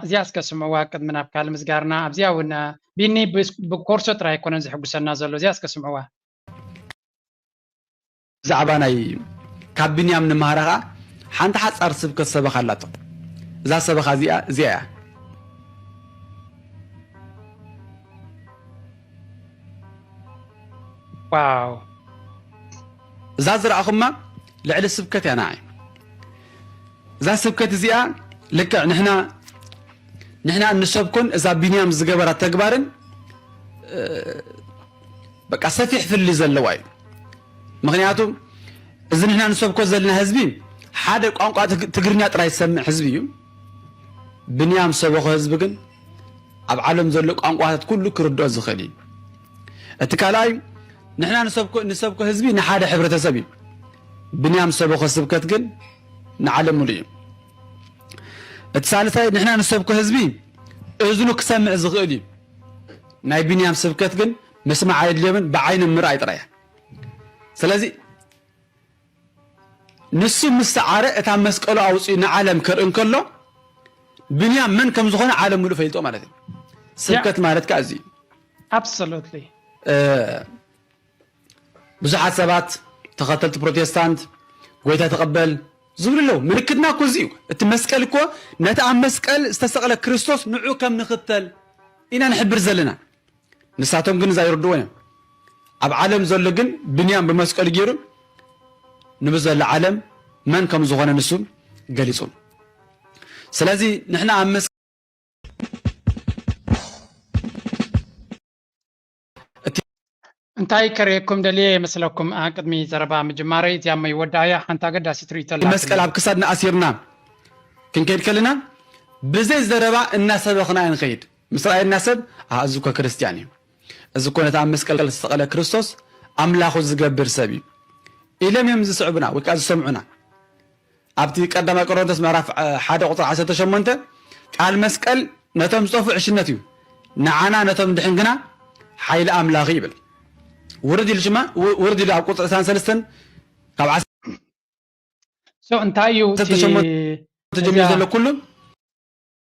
እዚኣ እስከ ስምዕዋ ቅድሚ ናብ ካልእ ምስጋርና። ኣብዚኣ እውን ቢኒ ብኮርሶ ጥራይ ኣይኮነን ዝሕጉሰና ዘሎ። እዚኣ እስከ ስምዕዋ። ብዛዕባ ናይ ካብ ብንያም ንመሃራ ኸዓ ሓንቲ ሓጻር ስብከት ሰበኻ ኣላቶ። እዛ ሰበኻ እዚኣ እዚኣ እያ። ዋው እዛ ዝረኣኹማ ልዕሊ ስብከት እያ ንዓይ። እዛ ስብከት እዚኣ ልክዕ ንሕና ንሕና እንሰብኮን እዛ ቢንያም ዝገበራ ተግባርን በቃ ሰፊሕ ፍልልይ ዘለዋ እዩ። ምኽንያቱ እዚ ንሕና ንሰብኮ ዘለና ህዝቢ ሓደ ቋንቋ ትግርኛ ጥራይ ዝሰምዕ ህዝቢ እዩ። ብንያም ሰበኾ ህዝቢ ግን ኣብ ዓለም ዘሎ ቋንቋታት ኩሉ ክርድኦ ዝኽእል እዩ። እቲ ካልኣይ ንሕና ንሰብኮ ህዝቢ ንሓደ ሕብረተሰብ እዩ። ብንያም ሰበኾ ስብከት ግን ንዓለም ሙሉእ እዩ። እቲ ሳልሳይ ንሕና ንሰብኮ ህዝቢ እዝኑ ክሰምዕ ዝኽእል እዩ። ናይ ቢንያም ስብከት ግን ምስማዕ ኣየድልዮምን ብዓይኒ ምርኣይ ጥራይ እያ። ስለዚ ንሱ ምስ ሰዓረ እታ መስቀሉ ኣውፂኡ ንዓለም ከርኢ እንከሎ ብንያም መን ከም ዝኾነ ዓለም ሙሉእ ፈልጦ ማለት እዩ። ስብከት ማለት ከዓ እዚ እዩ። Absolutely። ብዙሓት ሰባት ተኸተልቲ ፕሮቴስታንት ጎይታ ተቐበል ዝብሉ ኣለዉ። ምልክትና እኮ እዚ እዩ። እቲ መስቀል እኮ ነቲ ኣብ መስቀል ዝተሰቕለ ክርስቶስ ንዑ ከም ንኽተል ኢና ንሕብር ዘለና። ንሳቶም ግን እዛ ይርድዎ እዮም። ኣብ ዓለም ዘሎ ግን ብንያም ብመስቀሉ ገይሩ ንብዘሎ ዓለም መን ከም ዝኾነ ንሱ ገሊጹ። ስለዚ ንሕና ኣብ መስቀል እንታይ ከርእየኩም ደልየ ይመስለኩም? ቅድሚ ዘረባ ምጅማረይ እዚኣ መይወዳእያ ሓንቲ ኣገዳሲት ርእቶ ኣላ። መስቀል ኣብ ክሳድና ኣሲርና ክንከይድ ከለና ብዘይ ዘረባ እናሰበኽና ንኸይድ። ምስ ረኣየና ሰብ፣ "ኣ፣ እዚ እኮ ክርስትያን እዩ። እዚ እኮ ነቲ ኣብ መስቀል ዝተሰቐለ ክርስቶስ ኣምላኹ ዝገብር ሰብ እዩ" ኢሎም እዮም ዝስዕቡና ወይ ከዓ ዝሰምዑና። ኣብቲ ቀዳማይ ቆሮንቶስ ምዕራፍ ሓደ ቁፅሪ ዓሰርተ ሸሞንተ ቃል መስቀል ነቶም ዝጠፍኡ ዕሽነት እዩ፣ ንዓና ነቶም ድሕን ግና ሓይሊ ኣምላኽ ይብል። ውርድ ኢሉ ሽማ ውርድ ኢሉ ኣብ ቁፅሪ ዕስራን ሰለስተን ካብ እንታይ እዩ ተጀሚሩ ዘሎ ኩሉ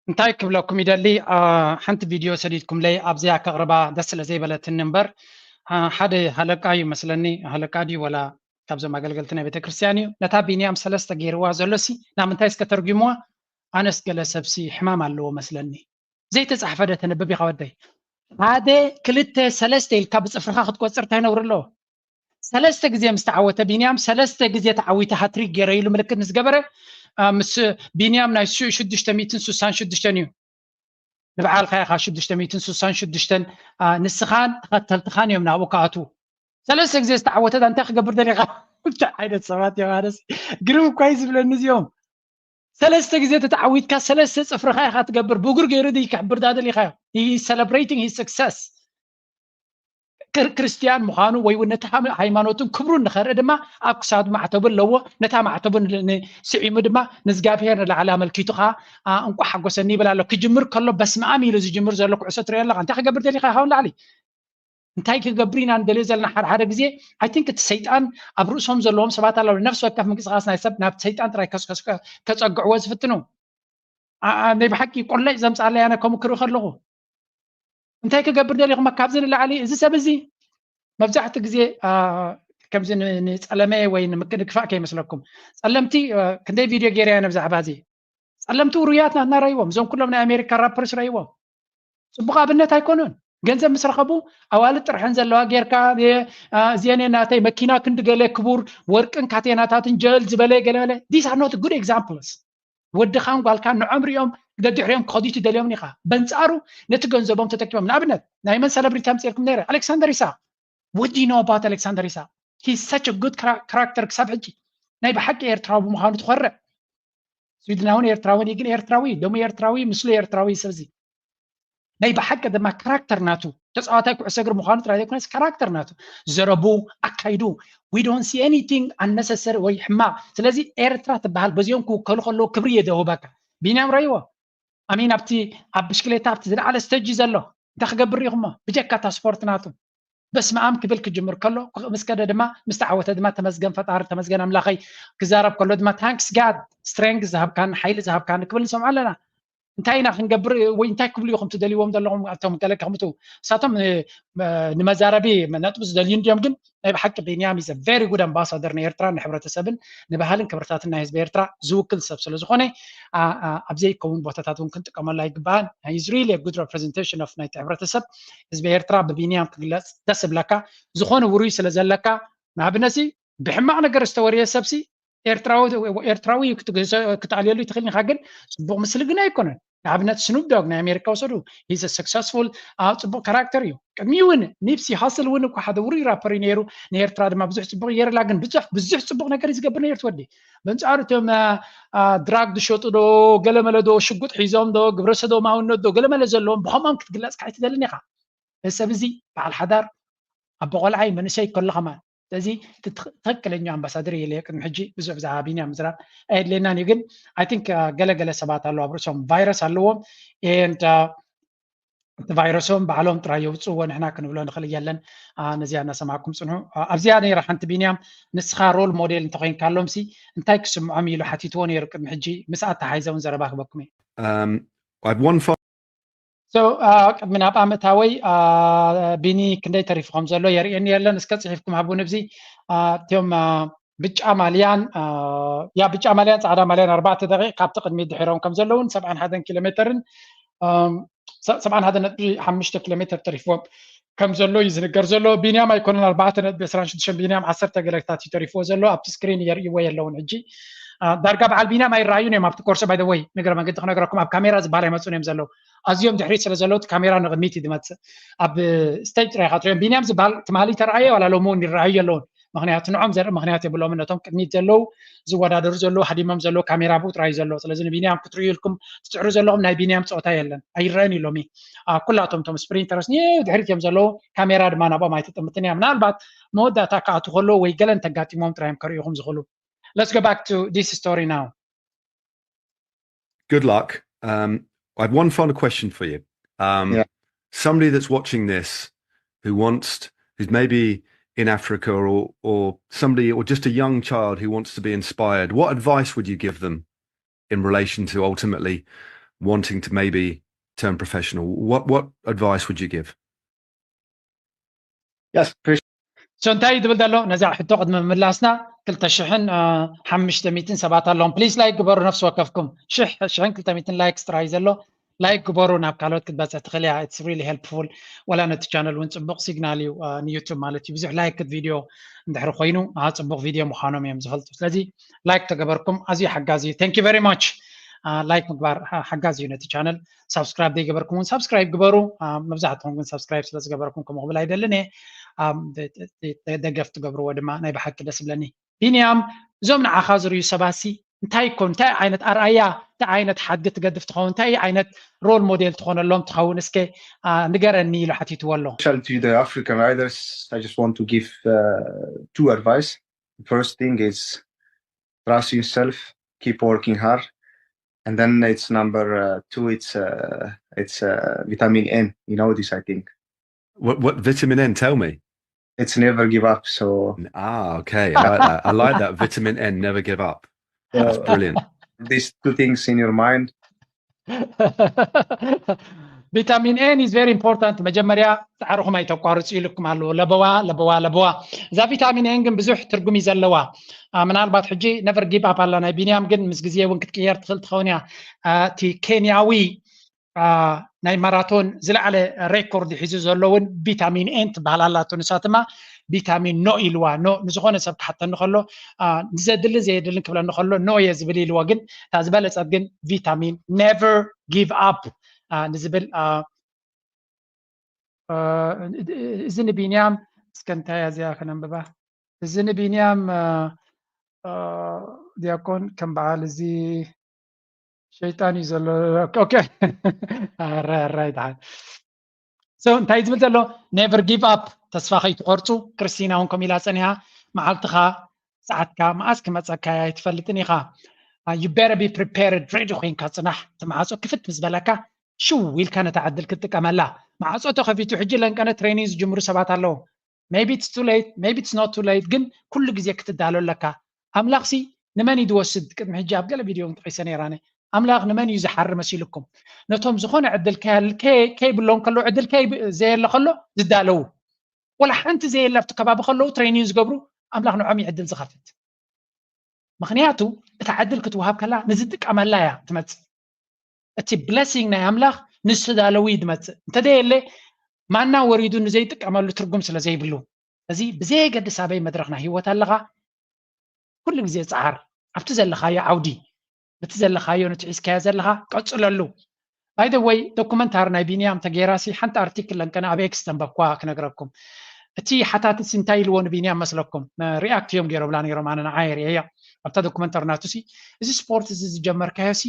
እንታይ ክብለኩም ይደሊ? ሓንቲ ቪድዮ ሰዲድኩምለይ ኣብዚኣ ከቕርባ ደስ ስለ ዘይበለትኒ እምበር ሓደ ሃለቃ እዩ መስለኒ። ሃለቃ ድዩ ወላ ካብዞም ኣገልገልቲ ናይ ቤተክርስትያን እዩ። ነታ ቢንያም ሰለስተ ገይርዋ ዘሎሲ ናብ ምንታይ እስከ ተርጉምዋ? ኣነስ ገለ ሰብሲ ሕማም ኣለዎ መስለኒ። ዘይተጻሕፈ ዶ ተንብብ ኢኻ ወደይ? ሓደ ክልተ ሰለስተ ኢልካ ብጽፍርኻ ክትቆጽር እንታይ ነውሪ ኣለዎ? ሰለስተ ግዜ ምስ ተዓወተ ቢንያም ሰለስተ ግዜ ተዓዊተ ሃትሪክ ገይረ ኢሉ ምልክት ምስ ገበረ ምስ ቢንያም ናይ ሽዱሽተ ሚእትን ስሳን ሽዱሽተን እዩ። ንባዕልኻ ኢኻ ሽዱሽተ ሚእትን ስሳን ሽዱሽተን ንስኻን ተኸተልትኻን እዮም ናብኡ ክኣትዉ። ሰለስተ ግዜ ዝተዓወተ እንታይ ክገብር ደሊኻ? እንታይ ዓይነት ሰባት እዮም? ኣነስ ግርም እኳ እዩ ዝብለኒ እዚኦም። ሰለስተ ግዜ ተተዓዊትካ ሰለስተ ጽፍርኻ ኢኻ ትገብር። ብእግሩ ገይሩ ድዩ ክሕብር ዳ ደሊኻዮ? He is celebrating his success። ክርስትያን ምዃኑ ወይ እውን ነቲ ሃይማኖትን ክብሩን ንኸርኢ ድማ ኣብ ክሳዱ ማዕተቡ ኣለዎ። ነታ ማዕተቡ ስዒሙ ድማ ንእግዚኣብሔር ንላዕሊ ኣመልኪቱ ከዓ እንቋ ሓጎሰኒ ይብል ኣሎ። ክጅምር ከሎ በስመኣም ኢሉ ዝጅምር ዘሎ ኩዕሶ ትሪኦ ኣለኻ። እንታይ ክገብር ደሊኻ ኢኻ ላዕሊ? እንታይ ክገብር ኢና ንደልዮ ዘለና ሓደ ሓደ ግዜ I think እቲ ሰይጣን ኣብ ርእሶም ዘለዎም ሰባት ኣለዉ። ነፍሲ ወከፍ ምንቅስቃስ ናይ ሰብ ናብ ሰይጣን ጥራይ ከጸግዕዎ ዝፍትኑ። ናይ ብሓቂ ቆለጭ ዘምጻለይ ኣነ ከምኡ ክርኢ ከለኹ እንታይ ክገብር ደሊኹም? ካብዚ ንላዕሊ እዚ ሰብ እዚ መብዛሕትኡ ግዜ ከምዚ ንጸለመ ወይ ንምክንክፋእ ከይመስለኩም። ጸለምቲ ክንደይ ቪድዮ ገይረ እየ ብዛዕባ እዚ። ጸለምቲ ውሩያት ናትና ረይዎም፣ እዞም ኩሎም ናይ ኣሜሪካ ራፐርስ ረይዎም። ጽቡቕ ኣብነት ኣይኮኑን። ገንዘብ ምስ ረኸቡ ኣዋልድ ጥርሐን ዘለዋ ጌርካ እዚአን ናተይ መኪና ክንዲ ገለ ክቡር ወርቅን ካቴናታትን ጀል ዝበለ ገለመለ these are not good examples። ወድኻን ጓልካን ንዖም ሪኦም ደድሕሪኦም ክኸዱ ትደልዮም ኢኻ። በንጻሩ ነቲ ገንዘቦም ተጠቂሞም ንኣብነት ናይ መን ሰለብሪቲ ኣምጽኤልኩም ነይረ ኣሌክሳንደር ይስሐቅ። What do you know about ኣሌክሳንደር ይስሐቅ? He's such a good character ክሳብ ሕጂ ናይ ብሓቂ ኤርትራዊ ብምዃኑ ትኾርዕ። ስዊድናውን ኤርትራውን ግን ኤርትራዊ ሎሚ ኤርትራዊ ምስሉ ኤርትራዊ ሰብ እዚ ናይ ብሓቂ ድማ ካራክተር ናቱ ተፃዋታይ ኩዕሶ እግሪ ምዃኑ ጥራይ ዘይኮነስ ካራክተር ናቱ ዘረቡ ኣካይዱ we don't see anything unnecessary ወይ ሕማቕ። ስለዚ ኤርትራ ትበሃል በዚኦም ክውከሉ ከለዉ ክብሪ እየ ዘውህበካ። ቢንያም ረይዎ ኣሚን ኣብቲ ኣብ ብሽክሌታ ኣብቲ ዝለዓለ ስተጅ ዘሎ እንታይ ክገብር ርኢኹሞ? ብጀካ እታ ስፖርት ናቱ በስመኣም ክብል ክጅምር ከሎ ምስ ከደ ድማ ምስ ተዓወተ ድማ ተመስገን ፈጣሪ ተመስገን ኣምላኸይ ክዛረብ ከሎ ድማ thanks God strength ዝሃብካኒ ሓይሊ ዝሃብካኒ ክብል ንሰምዖ ኣለና። እንታይ ኢና ክንገብር ወይ እንታይ ክብሉ ኢኹም ትደልይዎም ዘለኹም? ኣቶም ገለ ከምቱ እሳቶም ንመዛረቢ ነጥቢ ዝደልዩ እንዲዮም፣ ግን ናይ ብሓቂ ቢንያም is a very good ambassador ንኤርትራ ንሕብረተሰብን ንባህልን ክብርታትን ናይ ህዝቢ ኤርትራ ዝውክል ሰብ ስለ ዝኾነ ኣብ ዘይከውን ቦታታት እውን ክንጥቀመሉ ኣይግባእን። He is really a good representation of ናይቲ ሕብረተሰብ። ህዝቢ ኤርትራ ብቢንያም ክግለፅ ደስ ዝብለካ ዝኾነ ውሩይ ስለ ዘለካ ንኣብነት ብሕማቕ ነገር ዝተወርየ ሰብሲ ኤርትራዊ ኤርትራዊ እዩ ክትኣልየሉ ይትኽእል ኢኻ፣ ግን ጽቡቕ ምስሊ ግን ኣይኮነን። ንኣብነት ስኑፕ ዶግ ናይ ኣሜሪካ ውሰዱ። He's a successful ጽቡቕ ካራክተር እዩ። ቅድሚ እውን ኒፕሲ ሃስል እውን እኮ ሓደ ውሩይ ራፐር እዩ ነይሩ። ንኤርትራ ድማ ብዙሕ ጽቡቕ ገይርላ፣ ግን ብዙሕ ብዙሕ ጽቡቕ ነገር እዩ ዝገብር ነይሩ ትወዲ። በንጻሩ እቶም ድራግ ዝሸጡ ዶ ገለመለ ዶ ሽጉጥ ሒዞም ዶ ግብረ ሰዶማውነት ዶ ገለመለ ዘለዎም ብኸምኦም ክትግለጽ ካዓ ኣይትደልን ኢኻ። እዚ ሰብ እዚ በዓል ሓዳር ኣቦ ቆልዓ እዩ መንእሰይ ከሎ ከማን ስለዚ ትኽክለኛ ኣምባሳደር የለ ቅድሚ ሕጂ ብዙሕ ብዛዕባ ቢንያም ምዝራብ ኣየድልየናን እዩ ግን I think ገለገለ ሰባት ኣለዉ ኣብ ርእሶም ቫይረስ ኣለዎም and እቲ ቫይረሶም ባዕሎም ጥራይ የውፅእዎ ንሕና ክንብሎ ንኽእል የለን። ነዚኣ እናሰማዕኩም ፅንሑ። ኣብዚኣ ነይራ ሓንቲ ቢንያም ንስኻ ሮል ሞዴል እንተኮይንካሎም ሲ እንታይ ክስምዖም ኢሉ ሓቲትዎ ነይሩ ቅድሚ ሕጂ ምስኣ ተሓይዘ እውን ዘረባ ክበኩም እዩ። ቅድሚ ናብኣ ምእታወይ ቢኒ ክንደይ ተሪፉ ከም ዘሎ የርእየኒ የለን እስከ ፅሒፍኩም ሃቡን ብዚ እቲኦም ብጫ ማልያን ያ ብጫ ማልያን ፃዕዳ ማልያን ኣርባዕተ ደቂቕ ካብቲ ቅድሚት ድሒሮም ከም ዘለውን ሰብዓን ሓደን ኪሎ ሜተርን ሰብዓን ሓደን ነጥቢ ሓሙሽተ ኪሎ ሜተር ተሪፍዎም ከም ዘሎ እዩ ዝንገር ዘሎ። ቢንያም ኣይኮነን ኣርባዕተ ነጥቢ ዕስራን ሽዱሽተን፣ ቢንያም ዓሰርተ ገለታት እዩ ተሪፍዎ ዘሎ። ኣብቲ ስክሪን የርእይዎ የለውን ሕጂ። ዳርጋ በዓል ቢንያም ኣይረኣዩን እዮም ኣብቲ ኮርሶ። ባይ ወይ ንግረ መንገዲ ክነግረኩም፣ ኣብ ካሜራ ዝበሃል ኣይመፁን እዮም ዘለዉ። ኣዝዮም ድሕሪት ስለ ዘለዉ እቲ ካሜራ ንቕድሚት እዩ ዝመፅእ። ኣብ ስቴጅ ጥራይ ኢኻ ትሪኦም። ቢንያም ዝበሃል ትማሊ ተረኣየ ዋላ ሎሚ እውን ይረኣዩ የለውን። ምክንያቱ ንዖም ዘርኢ ምክንያት የብሎምን። ነቶም ቅድሚት ዘለዉ ዝወዳደሩ ዘለዉ ሃዲሞም ዘለዉ ካሜራ ብኡ ጥራይ ዘሎ። ስለዚ ንቢንያም ክትርእዩ ኢልኩም ትፅዕሩ ዘለኹም ናይ ቢንያም ፀወታ የለን፣ ኣይረአን እዩ ሎሚ። ኩላቶም እቶም ስፕሪንተርስ ድሕሪት እዮም ዘለዉ፣ ካሜራ ድማ ናብኦም ኣይትጥምትን እያ። ምናልባት መወዳእታ ክኣቱ ከለዉ ወይ ገለ እንተጋጢሞም ጥራይ እዮም ከርእዩኹም ዝኽእሉ። Let's go back to this story now. Good luck. Um, I have one final question for you. Um, Yeah. Somebody that's watching this who wants, who's maybe in Africa or or somebody or just a young child who wants to be inspired, what advice would you give them in relation to ultimately wanting to maybe turn professional? What what advice would you give? Yes, appreciate So እንታይ እዩ ዝብል ዘሎ? ነዛ ሕቶ ቅድሚ ምምላስና ክልተ ሽሕን ሓሙሽተ ሚእትን ሰባት ኣለዎም። ፕሊስ ላይክ ግበሩ ነፍሲ ወከፍኩም። ሽሕ ሽሕን ክልተ ሚእትን ላይክስ ጥራይ ዘሎ። ላይክ ግበሩ፣ ናብ ካልኦት ክትበፅሕ ትኽእል እያ። It's really helpful። ዋላ ነቲ ቻነል እውን ፅቡቕ ሲግናል እዩ ንዩቱብ ማለት እዩ። ብዙሕ ላይክ ቪድዮ እንድሕር ኮይኑ ጽቡቕ ቪድዮ ምዃኖም እዮም ዝፈልጡ። ስለዚ ላይክ ተገበርኩም ኣዝዩ ሓጋዚ እዩ። Thank you very much። ላይክ ምግባር ሓጋዚ እዩ ነቲ ቻነል። ሳብስክራይብ ዘይገበርኩም እውን ሳብስክራይብ ግበሩ። መብዛሕትኹም ግን ሳብስክራይብ ስለ ዝገበርኩም ከምኡ ክብል ኣይደልን እየ። ደገፍ ትገብርዎ ድማ ናይ ብሓቂ ደስ ይብለኒ። ቢንያም፣ እዞም ንዓኻ ዝርእዩ ሰባትሲ እንታይ ይኮን? እንታይ ዓይነት ኣርኣያ፣ እንታይ ዓይነት ሓድጊ ትገድፍ ትኸውን? እንታይ ዓይነት ሮል ሞዴል ትኾነሎም ትኸውን? እስከ ንገረኒ ኢሉ ሓቲትዎ ኣሎ። Special to the African riders, I just want to give uh, two advice. The first thing is trust yourself, keep working hard, and then it's number uh, two. It's uh, it's uh, vitamin N. You know this, I think. What what vitamin N? Tell me. It's never give up. So Ah, okay. I like that. I like that. Vitamin N, never give up. That's brilliant. These two things in your mind. Vitamin N is very important. መጀመርያ ፃዕርኹም ኣይተቋርፁ ኢልኩም ኣለዎ። ለበዋ ለበዋ ለበዋ። እዛ ቪታሚን ኤን ግን ብዙሕ ትርጉም እዩ ዘለዋ። ምናልባት ሕጂ ነቨር ጊቭ ኣፕ ኣላ ናይ ቢንያም፣ ግን ምስ ግዜ እውን ክትቅየር ትኽእል ትኸውን እያ። እቲ ኬንያዊ ናይ ማራቶን ዝለዓለ ሬኮርድ ሒዙ ዘሎ እውን ቪታሚን ኤን ትበሃል ኣላቶ። ንሳ ድማ ቪታሚን ኖ ኢልዋ። ኖ ንዝኾነ ሰብ ክሓተኒ ከሎ ንዘድልን ዘየድልን ክብለኒ ከሎ ኖ እየ ዝብል ኢልዎ። ግን እታ ዝበለፀት ግን ቪታሚን ኔቨር ጊቭ ኣፕ ንዝብል። እዚ ንቢንያም እስከ እንታይ እያ እዚኣ ከነንብባ። እዚ ንቢንያም ዲያቆን ከም በዓል እዚ ሸይጣን እዩ ዘሎ። ኦኬ ኣራይ ኣራይ ደሓን። So እንታይ ዝብል ዘሎ? ኔቨር ጊቭ ኣፕ፣ ተስፋ ከይትቆርፁ። ክርስቲና እውን ከምኡ ኢላ ፀኒሓ። መዓልትኻ ሰዓትካ መዓስ ክመፀካ ኣይትፈልጥን ኢኻ። You better be prepared፣ ሬዲ ኮይንካ ፅናሕ። እቲ ማዕፆ ክፍት ምስ በለካ ሽው ኢልካ ነታ ዕድል ክትጥቀመላ። ማዕፆ ተኸፊቱ ሕጂ ለንቀነ ትሬኒንግ ዝጅምሩ ሰባት ኣለዉ። Maybe it's too late, maybe it's not too late፣ ግን ኩሉ ግዜ ክትዳሎ ኣለካ። ኣምላኽሲ ንመን እዩ ዝወስድ? ቅድሚ ሕጂ ኣብ ገለ ቪድዮ እውን ጠቒሰ ነይራነ። ኣምላኽ ንመን እዩ ዝሓሪ መሲልኩም? ነቶም ዝኾነ ዕድል ከይብሎም ከሎ፣ ዕድል ዘየለ ከሎ ዝዳለዉ፣ ወላ ሓንቲ ዘየለ ኣብቲ ከባቢ ከለዉ ትሬኒንግ ዝገብሩ፣ ኣምላኽ ንዖም እዩ ዕድል ዝኸፍት። ምኽንያቱ እታ ዕድል ክትወሃብ ከላ ንዝጥቀመላ እያ ትመፅእ። እቲ ብለሲንግ ናይ ኣምላኽ ንዝተዳለዉ እዩ ዝመፅእ። እንተዘየለ ማና ወሪዱ ንዘይጥቀመሉ ትርጉም ስለ ዘይብሉ። እዚ ብዘየገድስ ኣበይ መድረኽ ናይ ህይወት ኣለኻ፣ ኩሉ ግዜ ፀዓር ኣብቲ ዘለኻዮ ዓውዲ፣ ነቲ ዘለኻዮ ነቲ ሒዝካዮ ዘለኻ ቀፅለሉ። By the way፣ ዶኩመንታሪ ናይ ቢንያም ተገይራሲ ሓንቲ ኣርቲክል ለንቀነ ኣብ ኤክስ ዘንበብኳ ክነግረኩም። እቲ ሓታትሲ እንታይ ኢልዎ ንቢንያም መስለኩም? ሪኣክት እዮም ገይሮምላ ነይሮም፣ ኣነ ንዓየ ርእየያ ኣብታ ዶኩመንተሪ ናቱሲ። እዚ ስፖርት እዚ ዝጀመርካዮሲ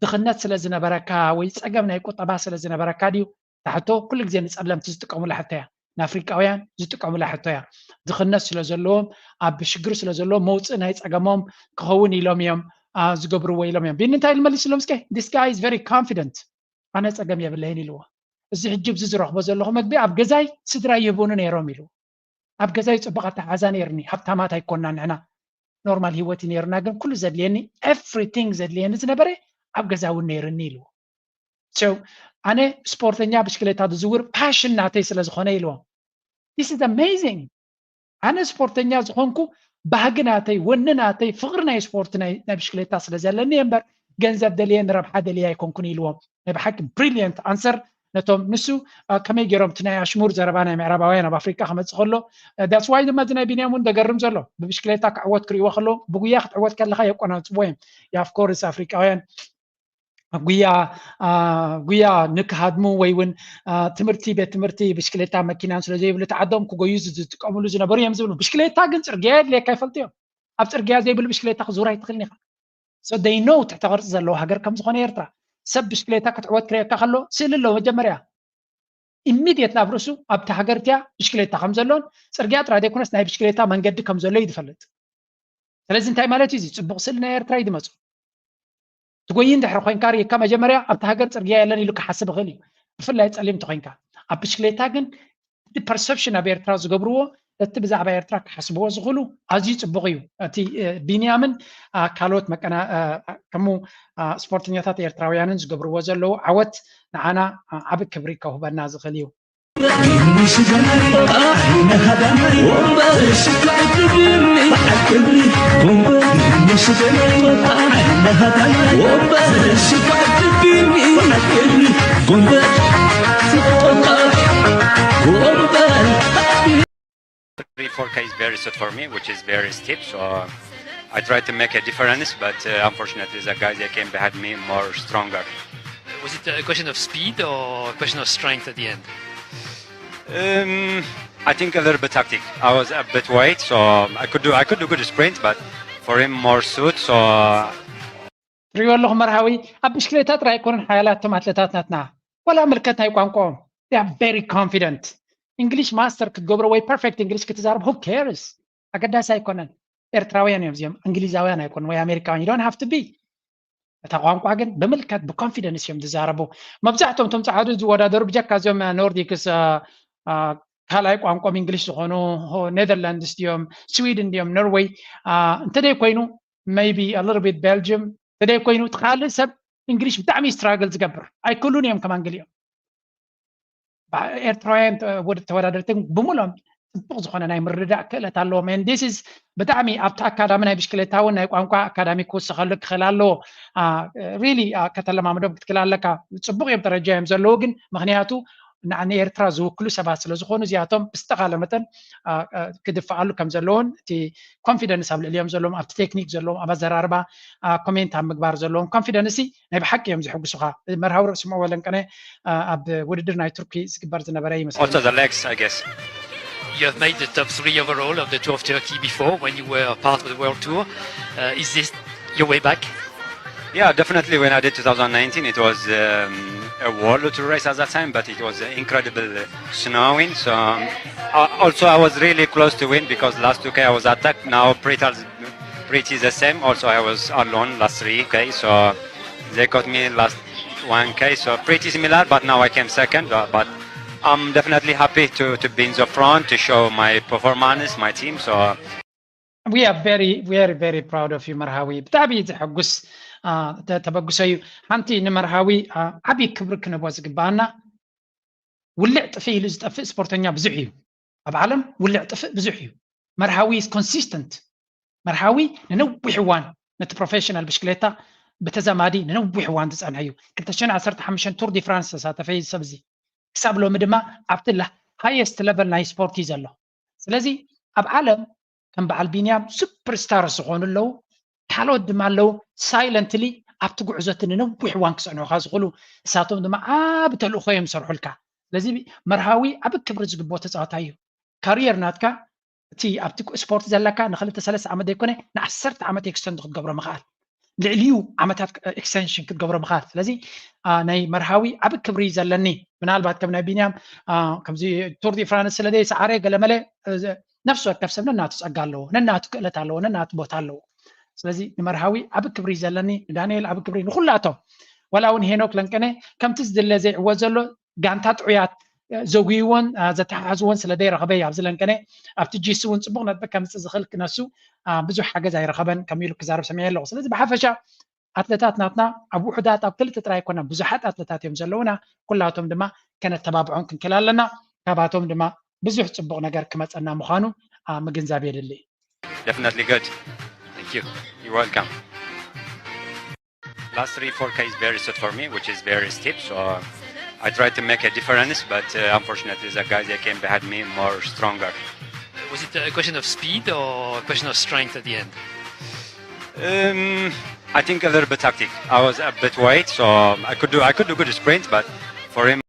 ድኽነት ስለ ዝነበረካ ወይ ፀገም ናይ ቁጠባ ስለ ዝነበረካ ድዩ? እታ ሕቶ ኩሉ ግዜ ንፀለምቲ ዝጥቀሙላ ሕቶ እያ፣ ንኣፍሪቃውያን ዝጥቀሙላ ሕቶ እያ። ድኽነት ስለ ዘለዎም፣ ኣብ ሽግር ስለ ዘለዎም መውፅእ ናይ ፀገሞም ክኸውን ኢሎም እዮም ዝገብርዎ ኢሎም እዮም። ቢኒ እንታይ ኢሉ መሊስሎም እስከ? This guy is very confident። ኣነ ፀገም የብለይን ኢልዎ። እዚ ሕጂ ኣብዚ ዝረኽቦ ዘለኹ መግቢ ኣብ ገዛይ ስድራይ ይህቡኒ ነይሮም ኢልዎ። ኣብ ገዛይ ፅቡቕ ኣተሓሕዛ ነይርኒ፣ ሃብታማት ኣይኮናን ንሕና፣ ኖርማል ህይወት እዩ ነይርና፣ ግን ኩሉ ዘድልየኒ፣ ኤቭሪቲንግ ዘድልየኒ ዝነበረ ኣብ ገዛ እውን ነይርኒ ኢልዎ። So ኣነ ስፖርተኛ ብሽክሌታ ዝዝውር ፓሽን ናተይ ስለ ዝኾነ ኢልዎ። This is amazing። ኣነ ስፖርተኛ ዝኾንኩ ባህጊ ናተይ፣ ወኒ ናተይ፣ ፍቕሪ ናይ ስፖርት ናይ ናይ ብሽክሌታ ስለ ዘለኒ እየ እምበር፣ ገንዘብ ደልየ፣ ንረብሓ ደልየ ኣይኮንኩን ኢልዎም። ናይ ብሓቂ ብሪልየንት ኣንሰር ነቶም ንሱ። ከመይ ገይሮም እቲ ናይ ኣሽሙር ዘረባ ናይ ምዕራባውያን ኣብ ኣፍሪቃ ክመፅእ ከሎ፣ that's why ድማ እዚ ናይ ቢንያም እውን ዘገርም ዘሎ። ብብሽክሌታ ክዕወት ክርእይዎ ከለዉ፣ ብጉያ ክትዕወት ከለኻ የቆናፅብዎ እዮም። Yeah, of course ኣፍሪቃውያን ጉያ ጉያ ንክሃድሙ ወይ እውን ትምህርቲ፣ ቤት ትምህርቲ፣ ብሽክሌታ መኪናን ስለ ዘይብሉ እቲ ዓዶም ክጎዩ ዝጥቀምሉ ዝነበሩ እዮም ዝብሉ። ብሽክሌታ ግን ፅርግያ የድልየካ ይፈልጡ እዮም። ኣብ ፅርግያ ዘይብሉ ብሽክሌታ ክዙር ኣይትኽእልን ኢኻ። So they know ትሕተ ቅርፂ ዘለዎ ሃገር ከም ዝኾነ ኤርትራ። ሰብ ብሽክሌታ ክትዕወት ክርእየካ ከሎ ስእሊ ኣለዎ። መጀመርያ ኢሚድየት ናብ ርእሱ ኣብቲ ሃገር እቲያ ብሽክሌታ ከም ዘሎን ፅርግያ ጥራይ ዘይኮነስ ናይ ብሽክሌታ መንገዲ ከም ዘሎ እዩ ዝፈልጥ። ስለዚ እንታይ ማለት እዩ? እዚ ፅቡቕ ስእሊ ናይ ኤርትራ እዩ ዝመፁ። ትጎይ እንድሕር ኮይንካ ርኢካ መጀመርያ ኣብቲ ሃገር ፅርግያ የለን ኢሉ ክሓስብ ይኽእል እዩ፣ ብፍላይ ፀሊም እንተኮይንካ። ኣብ ብሽክሌታ ግን እቲ ፐርሰፕሽን ኣብ ኤርትራ ዝገብርዎ፣ እቲ ብዛዕባ ኤርትራ ክሓስብዎ ዝኽእሉ ኣዝዩ ፅቡቕ እዩ። እቲ ቢንያምን ካልኦት መቀና ከምኡ ስፖርተኛታት ኤርትራውያንን ዝገብርዎ ዘለዉ ዓወት ንዓና ዓቢ ክብሪ ከውህበና ዝኽእል እዩ። Three four K is very suit for me, which is very steep, so I tried to make a difference, but uh, unfortunately the guys that came behind me more stronger. Was it a question of speed or a question of strength at the end? Um, I think a little bit tactic. I was a bit wide, so I could do I could do good sprint, but for him more suit. So ትሪእዎ ኣለኹ መርሃዊ ኣብ ብሽክሌታ ጥራይ ኣይኮኑን ሓያላት እቶም ኣትለታት ናትና፣ ወላ ምልከት ናይ ቋንቋኦም። They are very confident. English master ክትገብሮ ወይ perfect English ክትዛረብ who cares? ኣገዳሲ ኣይኮነን። ኤርትራውያን እዮም እዚኦም፣ እንግሊዛውያን ኣይኮኑን ወይ ኣሜሪካውያን። You don't have to be እታ ቋንቋ ግን ብምልከት ብኮንፊደንስ እዮም ዝዛረቡ። መብዛሕቶም እቶም ፃዓዱ ዝወዳደሩ ብጀካ እዚኦም ኖርዲክስ ካልኣይ ቋንቋም እንግሊሽ ዝኾኑ ኔዘርላንድስ ድዮም ስዊድን ድዮም ኖርወይ እንተደይ ኮይኑ maybe a little bit Belgium እንተደይ ኮይኑ እቲ ካልእ ሰብ እንግሊሽ ብጣዕሚ ስትራግል ዝገብር ኣይክእሉን እዮም ከማን ገሊኦም ኤርትራውያን ተወዳደርቲ ብሙሎም ፅቡቅ ዝኾነ ናይ ምርዳእ ክእለት ኣለዎም and this is ብጣዕሚ ኣብቲ ኣካዳሚ ናይ ብሽክሌታ እውን ናይ ቋንቋ ኣካዳሚ ክውስኸሉ ክኽእል ኣለዎ really ከተለማምዶም ክትክእል ኣለካ ፅቡቅ እዮም ደረጃ እዮም ዘለዉ ግን ምክንያቱ ንኤርትራ ዝውክሉ ሰባት ስለ ዝኾኑ እዚኣቶም ብዝተኻለ መጠን ክድፍኣሉ ከም ዘለዎን እቲ ኮንፊደንስ ኣብ ልዕሊኦም ዘለዎም ኣብቲ ቴክኒክ ዘለዎም ኣብ ኣዘራርባ ኮሜንት ኣብ ምግባር ዘለዎም ኮንፊደንስ ናይ ብሓቂ እዮም ዝሕጉሱኻ መርሃዊ ርእሲ መወለንቀነ ኣብ ውድድር ናይ ቱርኪ ዝግበር ዝነበረ ይመስለኒ Also the legs, I guess. You have made the top three overall of the Tour of Turkey before when you were part of the World Tour. Uh, is this your way back? Yeah, definitely. When I did two thousand nineteen, it was um, a world tour race at that time, but it was incredible uh, snowing. So um, uh, also I was really close to win because last two K I was attacked. Now pretty pretty the same. Also I was alone last three K, so they caught me last one K. So pretty similar, but now I came second. Uh, but I'm definitely happy to to be in the front to show my performance, my team. So we are very very very proud of you መርሃዊ ብጣዕሚ ዘሐጉስ ተበግሶ እዩ ሓንቲ ንመርሃዊ ዓብዪ ክብሪ ክንቦ ዝግባኣና ውልዕ ጥፍእ ኢሉ ዝጠፍእ ስፖርተኛ ብዙሕ እዩ ኣብ ዓለም ውልዕ ጥፍእ ብዙሕ እዩ መርሃዊ is consistent መርሃዊ ንነዊሕ እዋን ነቲ ፕሮፌሽናል ብሽክሌታ ብተዛማዲ ንነዊሕ እዋን ዝፀንሐ እዩ ክልተ ሽሕን ዓሰርተ ሓሙሽተን ቱር ዲ ፍራንስ ተሳተፈ እዩ ሰብ እዚ ክሳብ ሎሚ ድማ ኣብቲ ሃየስት ለቨል ናይ ስፖርት እዩ ዘሎ ስለዚ ኣብ ዓለም ከም በዓል ቢንያም ሱፐር ስታር ዝኾኑ ኣለዉ ካልኦት ድማ ኣለዉ ሳይለንትሊ ኣብቲ ጉዕዞ እቲ ንነዊሕ እዋን ክፀንሑካ ዝኽእሉ እሳቶም ድማ ዓብ ተልእኾ እዮም ዝሰርሑልካ ስለዚ መርሃዊ ዓብ ክብሪ ዝግብኦ ተፃዋታይ እዩ ካሪየር ናትካ እቲ ኣብቲ ስፖርት ዘለካ ንክልተ ሰለስተ ዓመት ዘይኮነ ንዓሰርተ ዓመት ኤክስተንድ ክትገብሮ ምኽኣል ልዕሊኡ ዓመታት ኤክስቴንሽን ክትገብሮ ምኽኣል ስለዚ ናይ መርሃዊ ዓብ ክብሪ ዘለኒ ምናልባት ከም ናይ ቢንያም ከምዚ ቱር ዲ ፍራንስ ስለ ዘይሰዓረ ገለመለ ነፍሲ ወከፍ ሰብ ነናቱ ፀጋ ኣለዎ ነናቱ ክእለት ኣለዎ ነናቱ ቦታ ኣለዎ ስለዚ ንመርሃዊ ዓብ ክብሪ ዘለኒ ንዳንኤል ዓብ ክብሪ ንኩላቶም ወላ እውን ሄኖክ ለንቀነ ከምቲ ዝድለ ዘይዕወት ዘሎ ጋንታ ጥዑያት ዘጉይዎን ዘተሓሕዝዎን ስለ ዘይረኸበ እዩ ኣብዚ ለንቀነ ኣብቲ ጂሲ እውን ፅቡቅ ነጥቢ ከምፅእ ዝኽእል ክነሱ ብዙሕ ሓገዝ ኣይረኸበን ከም ኢሉ ክዛረብ ሰሚዐ ኣለኹ ስለዚ ብሓፈሻ ኣትለታት ናትና ኣብ ውሑዳት ኣብ ክልተ ጥራይ ኮና ብዙሓት ኣትለታት እዮም ዘለውና ኩላቶም ድማ ከነተባብዖም ክንክእል ኣለና ካባቶም ድማ ብዙሕ ፅቡቅ ነገር ክመፀና ምዃኑ ምግንዛብ የድሊ Definitely good. Thank you. You're welcome. Last three, four K is very steep for me, which is very steep. So uh, I tried to make a difference, but uh, unfortunately, the guys that came behind me more stronger. Was it a question of speed or a question of strength at the end? Um, I think a little bit tactic. I was a bit wide, so I could do I could do good sprint, but for him,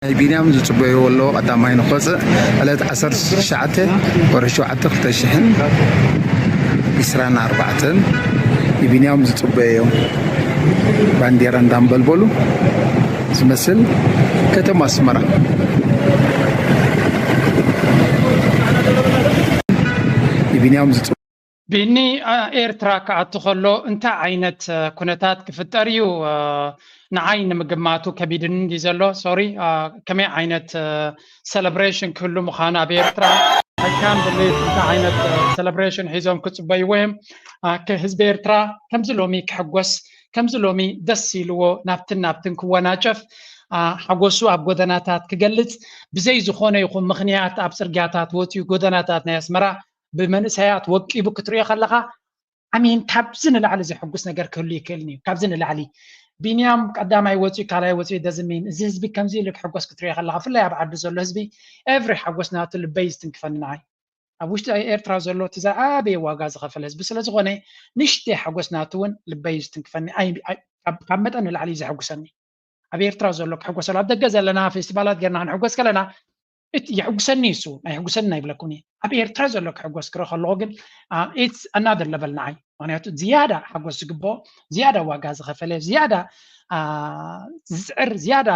ናይ ቢንያም ዝፅበይዎ ኣለዎ። ቀዳማይ ንክወፅእ ዕለት ዓሰርተ ትሽዓተ ወርሒ ሸውዓተ ክልተ ሽሕን ዕስራን ኣርባዕተን ንቢንያም ዝፅበዮም ባንዴራ እንዳንበልበሉ ዝመስል ከተማ ኣስመራ ንቢንያም ዝፅ ቢኒ፣ ኤርትራ ክኣቱ ከሎ እንታይ ዓይነት ኩነታት ክፍጠር እዩ ንዓይ ንምግማቱ ከቢድኒ እንዲ ዘሎ። ሶሪ፣ ከመይ ዓይነት ሰለብሬሽን ክህሉ ምዃኑ ኣብ ኤርትራ፣ I can't believe እንታይ ዓይነት ሰለብሬሽን ሒዞም ክጽበይዎ እዮም። ህዝቢ ኤርትራ ከምዚ ሎሚ ክሕጎስ፣ ከምዚ ሎሚ ደስ ኢልዎ ናብትን ናብትን ክወናጨፍ፣ ሓጎሱ ኣብ ጎደናታት ክገልጽ፣ ብዘይ ዝኾነ ይኹን ምኽንያት ኣብ ጽርግያታት ወጺኡ ጎደናታት ናይ ኣስመራ ብመንእሰያት ወቂቡ ክትሪኦ ከለኻ፣ ኣሜን፣ ካብዚ ንላዕሊ ዘሕጉስ ነገር ክህሉ ይክእልን እዩ። ካብዚ ንላዕሊ ቢንያም ቀዳማይ ወፂኡ ካልኣይ ወፂኡ ደዝሚን እዚ ህዝቢ ከምዚ ኢሉ ክሕጎስ ክትሪኦ ከለካ፣ ብፍላይ ኣብ ዓዲ ዘሎ ህዝቢ ኤቭሪ ሓጎስ ናቱ ልበይ ዝትንክፈኒ ንዓይ። ኣብ ውሽጢ ኤርትራ ዘሎ እቲ ዝዓበየ ዋጋ ዝኸፈለ ህዝቢ ስለዝኾነ ንሽተይ ሓጎስ ናቱ እውን ልበይ ዝትንክፈኒ፣ ካብ መጠን ንላዕሊ እዩ ዘሕጉሰኒ። ኣብ ኤርትራ ዘሎ ክሕጎሰሉ ኣብ ደገ ዘለና ፌስቲቫላት ጌርና ክንሕጎስ ከለና የሕጉሰኒ እሱ ኣይሕጉሰኒ ኣይብለኩም እየ። ኣብ ኤርትራ ዘሎ ክሕጎስ ክርኢ ከለኹ ግን it's another level ንዓይ። ምክንያቱ ዝያዳ ሓጎስ ዝግብኦ፣ ዝያዳ ዋጋ ዝኸፈለ፣ ዝያዳ ዝፅዕር፣ ዝያዳ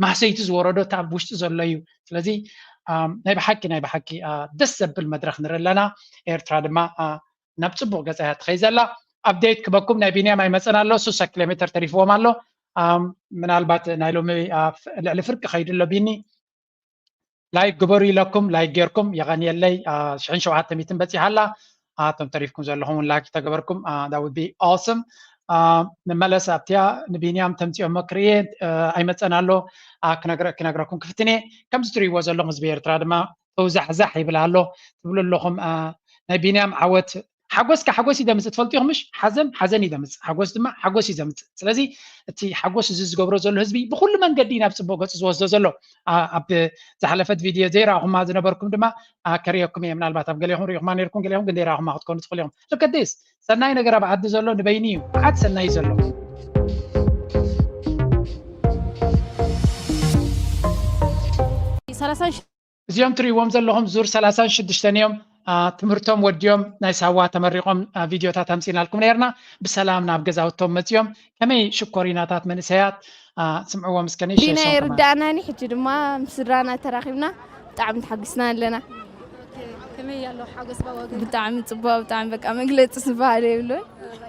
ማህሰይቲ ዝወረዶ እቲ ኣብ ውሽጢ ዘሎ እዩ። ስለዚ ናይ ብሓቂ ናይ ብሓቂ ደስ ዘብል መድረክ ንርኢ ኣለና። ኤርትራ ድማ ናብ ፅቡቅ ገፃ እያ ትኸይ ዘላ። ኣፕዴት ክበኩም ናይ ቢንያም ኣይመፀን ኣሎ፣ ስሳ ኪሎ ሜትር ተሪፍዎም ኣሎ። ምናልባት ናይ ሎሚ ልዕሊ ፍርቂ ከይዱ ኣሎ ቢኒ። ላይክ ግበሩ ኢለኩም ላይክ ጌርኩም የቐንየለይ። ሽሕን ሸውዓተ ሚእትን በፂሓ ኣላ። ኣቶም ተሪፍኩም ዘለኹም እውን ላይክ ተገበርኩም that would be awesome። ንመለስ ኣብቲያ ንቢንያም ተምፂኦሞ ክርየ ኣይመፀን ኣሎ። ክነግረኩም ክፍትን እየ። ከምዚ ትሪእዎ ዘለኹም ህዝቢ ኤርትራ ድማ ተውዛሕዛሕ ይብል ኣሎ ትብሉ ኣለኹም። ናይ ቢንያም ዓወት ሓጎስ ከ ሓጎስ እዩ ዘምፅእ ትፈልጡ ኢኹም ምሽ? ሓዘን ሓዘን እዩ ዘምፅእ፣ ሓጎስ ድማ ሓጎስ እዩ ዘምፅእ። ስለዚ እቲ ሓጎስ እዚ ዝገብሮ ዘሎ ህዝቢ ብኩሉ መንገዲ ናብ ፅቡቅ ገፁ ዝወስዶ ዘሎ። ኣብ ዝሓለፈት ቪድዮ ዘይረኣኹማ ዝነበርኩም ድማ ከርእየኩም እየ። ምናልባት ኣብ ገሌኹም ርኢኹማ ነርኩም፣ ገሌኹም ግን ዘይረኣኹማ ክትኮኑ ትኽእሉ ኢኹም። Look at this፣ ሰናይ ነገር ኣብ ዓዲ ዘሎ ንበይኒ እዩ፣ መዓት ሰናይ ዘሎ። ሰላሳን እዚኦም ትሪእዎም ዘለኹም ዙር ሰላሳን ሽዱሽተን እዮም። ትምህርቶም ወዲኦም ናይ ሳዋ ተመሪቖም ቪድዮታት ኣምፂናልኩም ነርና። ብሰላም ናብ ገዛውቶም መፂኦም ከመይ ሽኮሪናታት መንእሰያት። ስምዕዎም እስከ ንእሽተይ ቢና ሶም ከማን። ይርዳእናኒ ሕጂ ድማ ምስ ስድራና ተራኺብና ብጣዕሚ ተሓጒስና ኣለና። ከመይ ኣሎ ሓጎስ ባባ ገዛ? ብጣዕሚ ፅቡቅ ብጣዕሚ በቃ መግለፂ ዝበሃል የብሉን።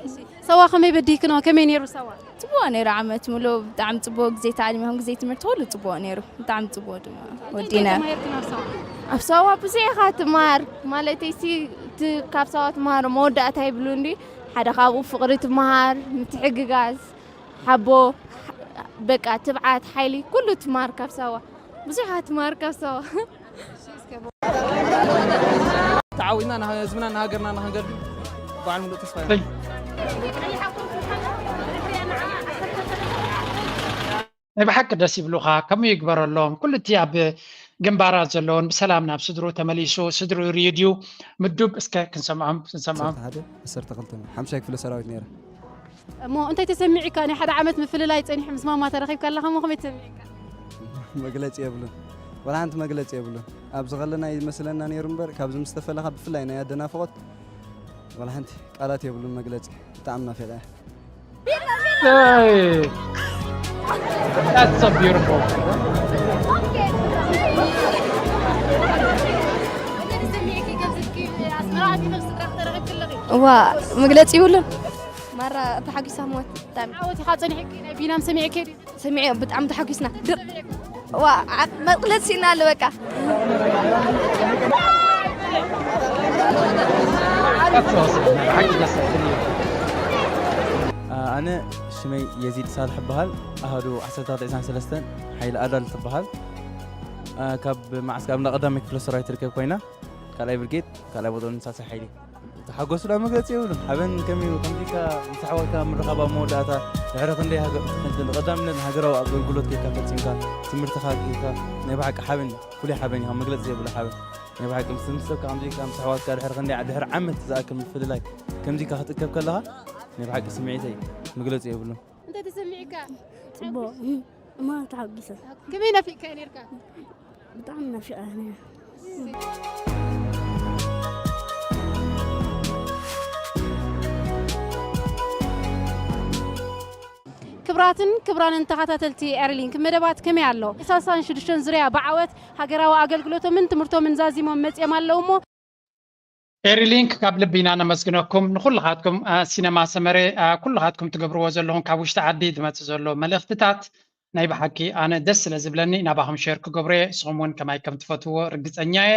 እሺ፣ ሰዋ ከመይ በዲህክንኦ? ከመይ ነይሩ ሰዋ? ፅቡቅ ነይሩ ዓመት ሙሉእ ብጣዕሚ ፅቡቅ ግዜ ታዕሊም ይኹን ግዜ ትምህርቲ ኩሉ ፅቡቅ ነይሩ ብጣዕሚ ፅቡቅ ድማ ወዲና። ተማሂርክን ኣብ ሰዋ? ኣብ ሰዋ ብዙሕ ኢኻ ትመሃር ማለተይ ሲ እቲ ካብ ሰዋ ትመሃሮ መወዳእታ ይብሉ እንዲ ሓደ ካብኡ ፍቅሪ ትመሃር ምትሕግጋዝ ሓቦ በቃ ትብዓት ሓይሊ ኩሉ ትመሃር ካብ ሰዋ ብዙሕ ኢኻ ትመሃር ካብ ሰዋ። ተዓዊትና ንህዝብና ንሃገርና ንክንገድል በዓል ሙሉእ ተስፋ ኢና። ናይ ብሓቂ ደስ ይብሉኻ፣ ከምኡ ይግበረሎም። ኩሉ እቲ ኣብ ግንባራት ዘለውን ብሰላም ናብ ስድሩ ተመሊሱ፣ ስድሩ ሪድዩ ምዱብ እስከ ክንሰምዖም፣ ክንሰምዖም። ዓሰርተ ሓደ፣ ዓሰርተ ክልተ፣ ሓምሻይ ክፍለ ሰራዊት ነይረ። እሞ እንታይ ተሰሚዑካ? ናይ ሓደ ዓመት ምፍልላይ ጸኒሑ ምስ ማማ ተረኺብካ ኣለኻ እሞ ከመይ ተሰሚዑካ? መግለጺ የብሉን። ወላ ሓንቲ መግለጺ የብሉን። ኣብዚ ከለና ይመስለና ነይሩ እምበር፣ ካብዚ ምስ ተፈለኻ ብፍላይ ናይ ኣደናፍቖት ወላ ሓንቲ ቃላት የብሉን መግለጺ። ብጣዕሚ ናፊቐ እየ። Hey! That's so beautiful. እዋ መግለፂ ይብሉን ማራ ተሓጒሳ ሞት ብጣዕሚ ዓወት ኢኻ ፀኒሕኪ ናይ ቢናም ሰሚዕኪ ድዩ? ሰሚዐ ብጣዕሚ ተሓጒስና ድር ዋ መግለፂ ስኢና ኣሎ በቃ ኣነ ሽመይ የዚድ ሳልሕ እበሃል። ኣሃዱ ዓሰርተ ክልተ ዕስራን ሰለስተን ሓይሊ ኣዳል ትበሃል። ካብ መዓስከር ኣብ ቀዳማይ ክፍለ ሰራዊት ትርከብ ኮይና ካልኣይ ብርጌድ ካልኣይ ቦጦሎኒ ሳልሳይ ሓይሊ። ተሓጎስና መግለፂ የብሉን። ሓበን ከመይ እዩ ከምዚካ ምስ ኣሕዋትካ ምርኻብ ኣብ መወዳእታ ድሕሪ ክንደይ ሃገ- ክንዲ- ንቐዳምነት ንሃገራዊ ኣገልግሎት ጌርካ ፈፂምካ ትምህርትኻ ጌርካ ናይ ብሓቂ ሓበን እዩ። ፍሉይ ሓበን እዩ። ካብ መግለፂ ዘይብሉ ሓበን ናይ ብሓቂ ምስ ምስ ሰብካ ከምዚካ ምስ ኣሕዋትካ ድሕሪ ክንደይ ድሕሪ ዓመት ዝኣክል ምፍልላይ ከምዚካ ክትእከብ ከለኻ ናይ ብሓቂ ስምዒተይ መግለፂ የብሉን። እንታይ ተሰሚዕካ? ጽቡቕ እማ ተሓጒሰ ከመይ ናፊቅካዮ ነርካ? ብጣዕሚ ናፊቐ ነይረ ክብራትን ክብራንን ተኸታተልቲ ኤርሊንክ መደባት ከመይ ኣሎ? ሳልሳን ሽዱሽተን ዙርያ ብዓወት ሃገራዊ ኣገልግሎቶምን ትምህርቶምን ዛዚሞም መጺኦም ኣለዉ እሞ ኤሪሊንክ ካብ ልቢ ኢና ነመስግነኩም ንኩልኻትኩም ሲነማ ሰመረ ኩልኻትኩም ትገብርዎ ዘለኹም ካብ ውሽጢ ዓዲ ዝመፅእ ዘሎ መልእኽትታት ናይ ብሓቂ ኣነ ደስ ስለ ዝብለኒ ናባኹም ሸር ክገብሮ እየ። ንስኹም እውን ከማይ ከም ትፈትዎ ርግፀኛ እየ።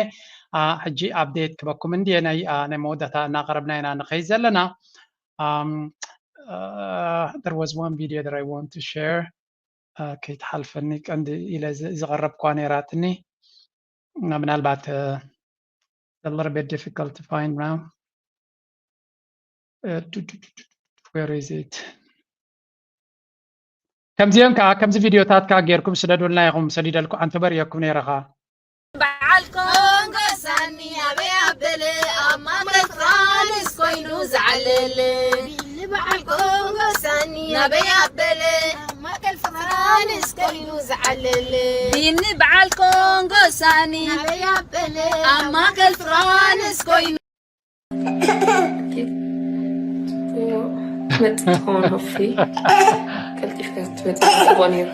ሕጂ ኣፕዴት ክበኩም እንድየ ናይ ናይ መወዳእታ እናቐረብና ኢና ንኸይድ ዘለና። Um, uh, there was one video that I want to share. Uh, ከይትሓልፈኒ ቀንዲ ኢለ ዝቐረብኳ ነይራትኒ። ምናልባት uh, a little bit difficult to find now. Uh, where is it? ከምዚኦም ከዓ ከምዚ ቪድዮታት ከዓ ጌርኩም ስደዱልና ኢኹም ሰዲደልኩ ኣንተበርእየኩም ነይረ ከዓ በዓል ኮንጎ ሳኒ ኣበይ ኣበለ ኣብ ማእከል ፍራንስ ኮይኑ ዝዓለለ ቢኒ በዓል ኮንጎ ሳኒ ኣበይ ኣበለ ኣብ ማእከል ፍራንስ ኮይኑ ዝዓለለ ቢኒ በዓል ኮንጎ ሳኒ ኣበይ ኣበለ ኣብ ማእከል ፍራንስ ኮይኑ ትመጽእ ትኸውን ሆፍሊ ቀልጢፍካ ክትመጽእ ጽቡቕ ነይሩ።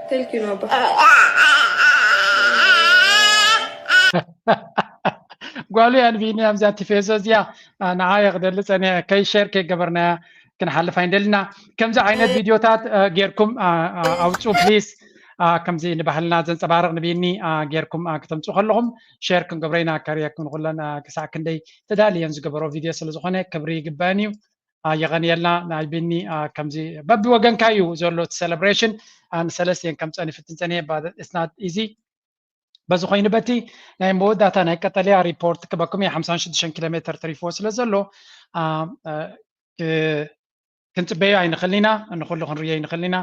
ተልኪኑ ኣባ ጓሉ እያ ንቢንያም እዛ ቲፌዞ እዚኣ ንዓ እየ ክደሊ ፀኒሐ ከይ ሸር ከይገበርናያ ክንሓልፍ ኣይንደልና። ከምዚ ዓይነት ቪድዮታት ጌርኩም ኣውፁ ፕሊስ። ከምዚ ንባህልና ዘንፀባርቕ ንቢኒ ጌርኩም ክተምፁ ከለኹም ሼር ክንገብሮ ኢና። ከርእየኩም ንኩለን ክሳዕ ክንደይ ተዳልየን ዝገበሮ ቪድዮ ስለ ዝኾነ ክብሪ ይግበአን እዩ። የቐንየልና ናይ ቢኒ። ከምዚ በብወገንካ እዩ ዘሎ እቲ ሴሌብሬሽን። ንሰለስቲኤን ከም ፀኒ ፍትን ፀኒየ ስናት ኢዚ በዚ ኮይኑ በቲ ናይ መወዳእታ ናይ ቀጠልያ ሪፖርት ክበኩም እየ ሓምሳን ሽዱሽተን ኪሎ ሜትር ተሪፍዎ ስለ ዘሎ ክንፅበዮ ኣይንኽእልን ኢና። ንኩሉ ክንርእዮ ኣይንኽእልን ኢና።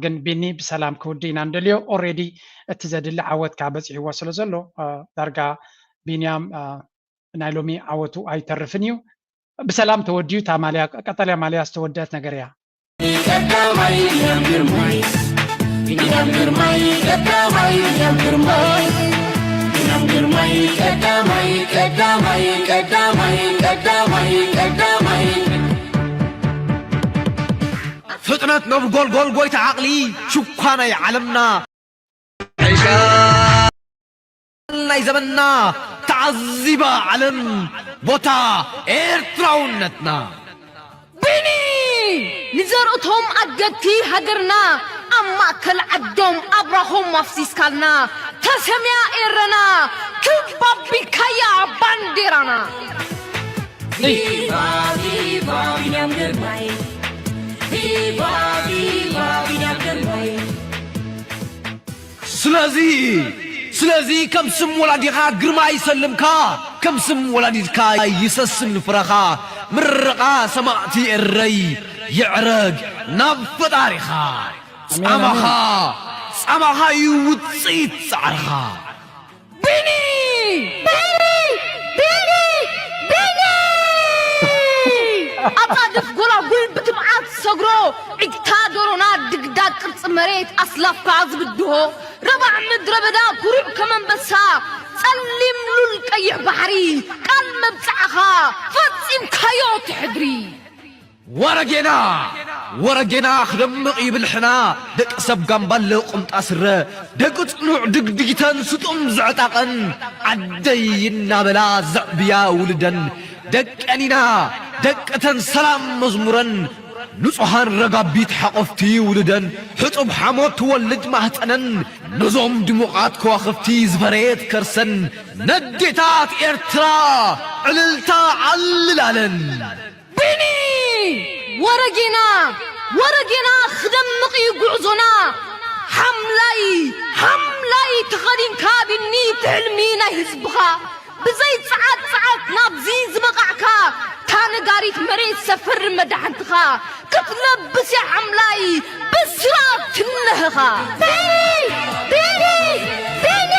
ግን ቢኒ ብሰላም ክውድእ ኢና ንደልዮ። ኦሬዲ እቲ ዘድሊ ዓወት ከዓ በፂሕዎ ስለ ዘሎ ዳርጋ ቢንያም ናይ ሎሚ ዓወቱ ኣይተርፍን እዩ። ብሰላም ተወዲኡ እታ ማልያ ቀጠልያ ማልያ ዝተወደአት ነገር እያ። ቀዳማይ ቢንያም ግርማይ ቢንያም ግርማይ ቀዳማይ ቢንያም ግርማይ ቢንያም ግርማይ ቀዳማይ ቀዳማይ ቀዳማይ ቀዳማይ ቀዳማይ ፍጥነት ነብ ጎልጎል ጎይታ ዓቕሊ ሽኳ ናይ ዓለምና ናይ ዘመንና ተዓዚባ ዓለም ቦታ ኤርትራውነትና ቢኒ ንዘርእቶም ኣገቲ ሃገርና ኣብ ማእከል ዓዶም ኣብራኾም ኣፍሲስካልና ተሰምያ ኤረና ክብ ኣቢልካያ ባንዴራና ቪቫ ቪቫ ቢንያም ግርማይ ቪቫ ቪቫ ቢንያም ግርማይ ስለዚ ስለዚ ከም ስም ወላዲኻ ግርማ ይሰልምካ፣ ከም ስም ወላዲትካ ይሰስን ፍረኻ። ምርቓ ሰማእቲ ኤረይ ይዕረግ ናብ ፈጣሪኻ። ኣሜን፣ ጻማኻ ኣሜን። ጻማኻ እዩ ውጽኢት ጻዕርኻ። ቢኒ! ቢኒ! ቢኒ! ቢኒ! ኣጻድፍ ጎላጉል ብትብዓት ሰግሮ፣ ዒግታ ዶሮና ድግዳግ ቅርጺ መሬት ኣስላፍካ ዝብድሆ፣ ረባዕ ምድረ በዳ ኩሩዕ ከም ኣንበሳ፣ ጸሊም ሉል ቀይሕ ባሕሪ፣ ቃል መብጽዓኻ ፈጺምካዮ ትሕድሪ። ወረጌና! ወረጌና ክደምቕ ይብል ሕና፣ ደቂ ሰብ ጋምባለ ቁምጣ ስረ፣ ደቂ ጽኑዕ ድግድጊተን ስጡም ዘዕጣቐን፣ ዓደይ እናበላ ዘዕብያ ውልደን፣ ደቀን ኢና ደቀተን ሰላም መዝሙረን፣ ንጹሃን ረጋቢት ሓቆፍቲ ውልደን፣ ሕጹብ ሓሞት ትወልድ ማህጸነን፣ ነዞም ድሙቓት ከዋኽብቲ ዝፈረየት ከርሰን፣ ነዴታት ኤርትራ ዕልልታ ዓልላለን። ቢኒ! ወረጌና! ወረጌና ክደምቕ እዩ ጉዕዞና። ሓምላይ፣ ሓምላይ ተኸዲንካ ቢኒ ትሕልሚ ናይ ህዝብኻ። ብዘይ ጸዓት ጸዓት ናብዚ ዝበቓዕካ፣ እታ ነጋሪት መሬት ሰፈር መዳሕንትኻ። ክትለብስ እያ ሓምላይ ብስራት ትነህኻ። ቢኒ! ቢኒ! ቢኒ!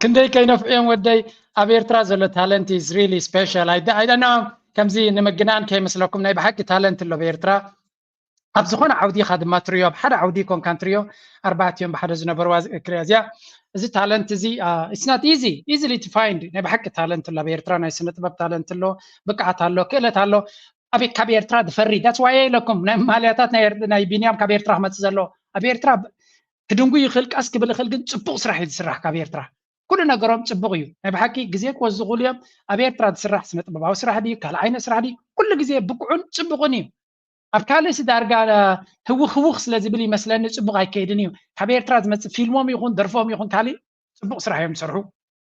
ክንደይ ከይነፍዕዮም ወደይ። ኣብ ኤርትራ ዘሎ talent is really special. I, I don't know፣ ከምዚ ንምግናን ከይመስለኩም፣ ናይ ብሓቂ talent ኣሎ ኣብ ኤርትራ። ኣብ ዝኾነ ዓውዲ ኢኻ ድማ ትሪዮ፣ ኣብ ሓደ ዓውዲ ኮንካን ትሪዮ፣ ኣርባዕቲኦም ብሓደ ዝነበርዋ ዝ-፣ ክሪያ እዚኣ። እዚ talent እዚ፣ uh, it's not easy, easily to find። ናይ ብሓቂ talent ኣሎ ኣብ ኤርትራ፣ ናይ ስነ ጥበብ talent ኣሎ፣ ብቅዓት ኣሎ፣ ክእለት ኣሎ። ኣብ፣ ካብ ኤርትራ ድፈሪ። That's why ኢለኩም ናይ ማልያታት ናይ ኤር-፣ ናይ ቢንያም ካብ ኤርትራ ክመጽእ ዘሎ። ኣብ ኤርትራ ብ-፣ ክድንጉ ይኽእል፣ ቀስ ክብል ይኽእል፣ ግን ጽቡቕ ስራሕ እዩ ዝስራሕ ካብ ኤርትራ። ኩሉ ነገሮም ጽቡቕ እዩ። ናይ ብሓቂ ግዜ ክወስዱ ይኽእሉ እዮም። ኣብ ኤርትራ ዝስራሕ ስነ ጥበባዊ ስራሕ ድዩ፣ ካልእ ዓይነት ስራሕ ድዩ፣ ኩሉ ግዜ ብቁዕን ጽቡቕን እዩ። ኣብ ካልእ ሲ ዳርጋ ህውኽ ህውኽ ስለ ዝብል ይመስለኒ ጽቡቕ ኣይከይድን እዩ። ካብ ኤርትራ ዝመጽእ ፊልሞም ይኹን ደርፎም ይኹን ካልእ ጽቡቕ ስራሕ እዮም ዝሰርሑ።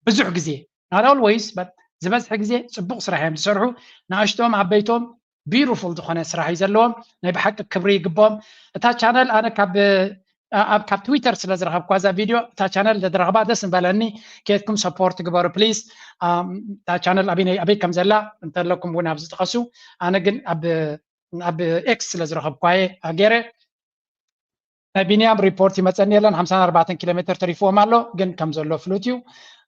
ብዙሕ ግዜ፣ not always, but ዝበዝሐ ግዜ ጽቡቕ ስራሕ እዮም ዝሰርሑ። ንኣሽቶም ዓበይቶም beautiful ዝኾነ ስራሕ እዩ ዘለዎም። ናይ ብሓቂ ክብሪ ይግብኦም። እታ ቻነል ኣነ ካብ፣ ኣብ፣ ካብ ትዊተር ስለ ዝረኸብኳ እዛ ቪድዮ፣ እታ ቻነል እንተዝረኽባ ደስ ምበለኒ። ኬድኩም ሰፖርት ግበሩ ፕሊዝ። እታ ቻነል ኣበይ፣ ኣበይ ከም ዘላ እንተለኩም እውን ኣብዚ ጥቀሱ። ኣነ ግን ኣብ፣ ኣብ ኤክስ ስለ ዝረኸብኳ እየ ገይረ። ናይ ቢንያም ሪፖርት ይመጸኒ የለን። ሓምሳን ኣርባዕተን ኪሎ ሜትር ተሪፍዎም ኣሎ፣ ግን ከም ዘሎ ፍሉጥ እዩ።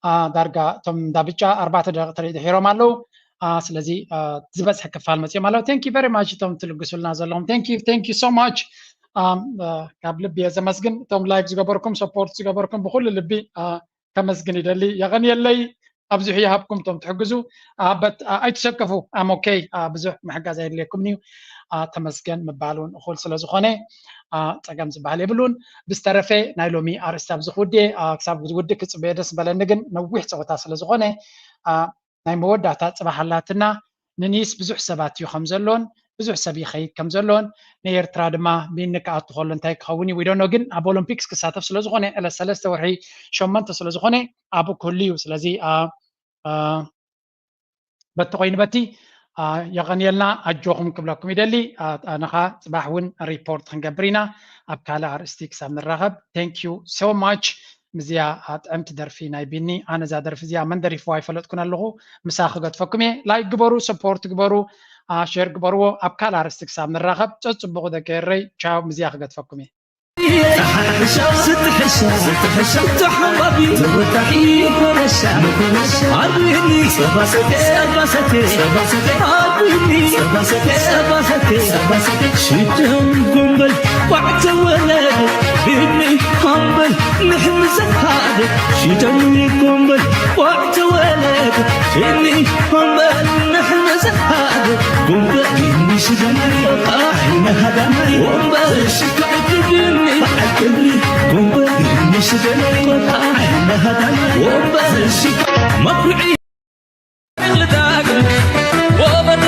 አ፣ ዳርጋ እቶም እንዳ ብጫ ኣርባዕተ ደቂቕ ተሪ-፣ ድሒሮም ኣለዉ። አ፣ ስለዚ፣ አ፣ ዝበዝሐ ክፋል መጺኦም ኣለዉ። Thank you very much እቶም ትልግሱልና ዘለኹም። Thank you, thank you so much። አ፣ አ፣ ካብ ልቢ እየ ዘመስግን። እቶም ላይክ ዝገበርኩም፣ ሰፖርት ዝገበርኩም ብኹሉ ልቢ፣ አ፣ ከመስግን ይደሊ። የቐንየለይ። ኣብዚሑ ይሃብኩም እቶም ትሕግዙ። አ፣ but፣ አ፣ ኣይትሰከፉ። I'm okay። አ፣ ብዙሕ ምሕጋዝ ኣየድልየኩምን እዩ። አ፣ ተመስገን ምባል እውን እኹል ስለ ዝኾነ፣ አ፣ ጸገም ዝበሃል የብሉን። ብዝተረፈ ናይ ሎሚ ኣርእስቲ ኣብዚ ክውድእ፣ አ፣ ክሳብ ዝውድእ ክጽበዮ ደስ በለኒ፣ ግን ነዊሕ ጸወታ ስለ ዝኾነ፣ አ፣ ናይ መወዳእታ ጽባሕ ኣላትና። ንኒስ ብዙሕ ሰባት እዩ ከም ዘሎን፣ ብዙሕ ሰብ ይኸይድ ከም ዘሎን፣ ንኤርትራ ድማ ቢኒ ክኣቱ ከሎ እንታይ ክኸውን እዩ፣ we don't know። ግን ኣብ ኦሎምፒክስ ክሳተፍ ስለ ዝኾነ፣ ዕለት ሰለስተ ወርሒ ሸሞንተ ስለ ዝኾነ፣ ኣብኡ ክህሉ እዩ። ስለዚ፣ አ፣ አ፣ በቲ ኮይኑ በቲ፣ አ፣ የቐንየልና፣ ኣጆኹም ክብለኩም ይደሊ። አ፣ ኣነ ኸኣ ጽባሕ እውን ሪፖርት ክንገብር ኢና ኣብ ካልእ ኣርእስቲ ክሳብ ንራኸብ። Thank you so much። ምስዚኣ፣ አ፣ ጥዕምቲ ደርፊ ናይ ቢኒ። ኣነ እዛ ደርፊ እዚኣ መን ደሪፍዋ ኣይፈለጥኩን ኣለኹ። ምሳ ክገድፈኩም እየ። ላይክ ግበሩ፣ ሰፖርት ግበሩ፣ አ፣ ሼር ግበርዎ። ኣብ ካልእ ኣርእስቲ ክሳብ ንራኸብ፣ ጸጽቡቑ ደቂ ኤረይ። ቻው፣ ምስዚኣ ክገድፈኩም እየ። ስትሕሻ፣ ስትሕሻ፣ ስትሕሻ፣ ተሓባቢ፣ ተወዳሒ፣ መኮነሻ፣ መኮነሻ፣ ኣብኒ፣ ጸባ ሰተ፣ ጸባ ሰተ፣ ጸባ ሰተ፣ ኣብኒ፣ ጸባ ሰተ፣ ጸባ ሰተ፣ ጸባ ሰተ፣ ሽደን ጎንበል፣ ቋዕ ተወለደ፣ ቢኒ ሃምበል፣ ንሕምዘት ሃደ፣ ሽደን ጎንበል፣ ቋዕ ተወለደ፣ ቢኒ ሃምበል፣ ንሕምዘት ሃደ፣ ጎንበል፣ ቢኒ ሽደን፣ ቋዕ፣ ንሃዳናይ፣ ወንበር፣ ሽካዕ፣ ቢኒ፣ በዓል ክብሪ፣ ጎንበል፣ ቢኒ ሽደን፣ ቋዕ፣ ንሃዳናይ፣ ወንበር፣ ሽካዕ፣ መኩርዒ፣ ልዳግ፣ ወበዶ፣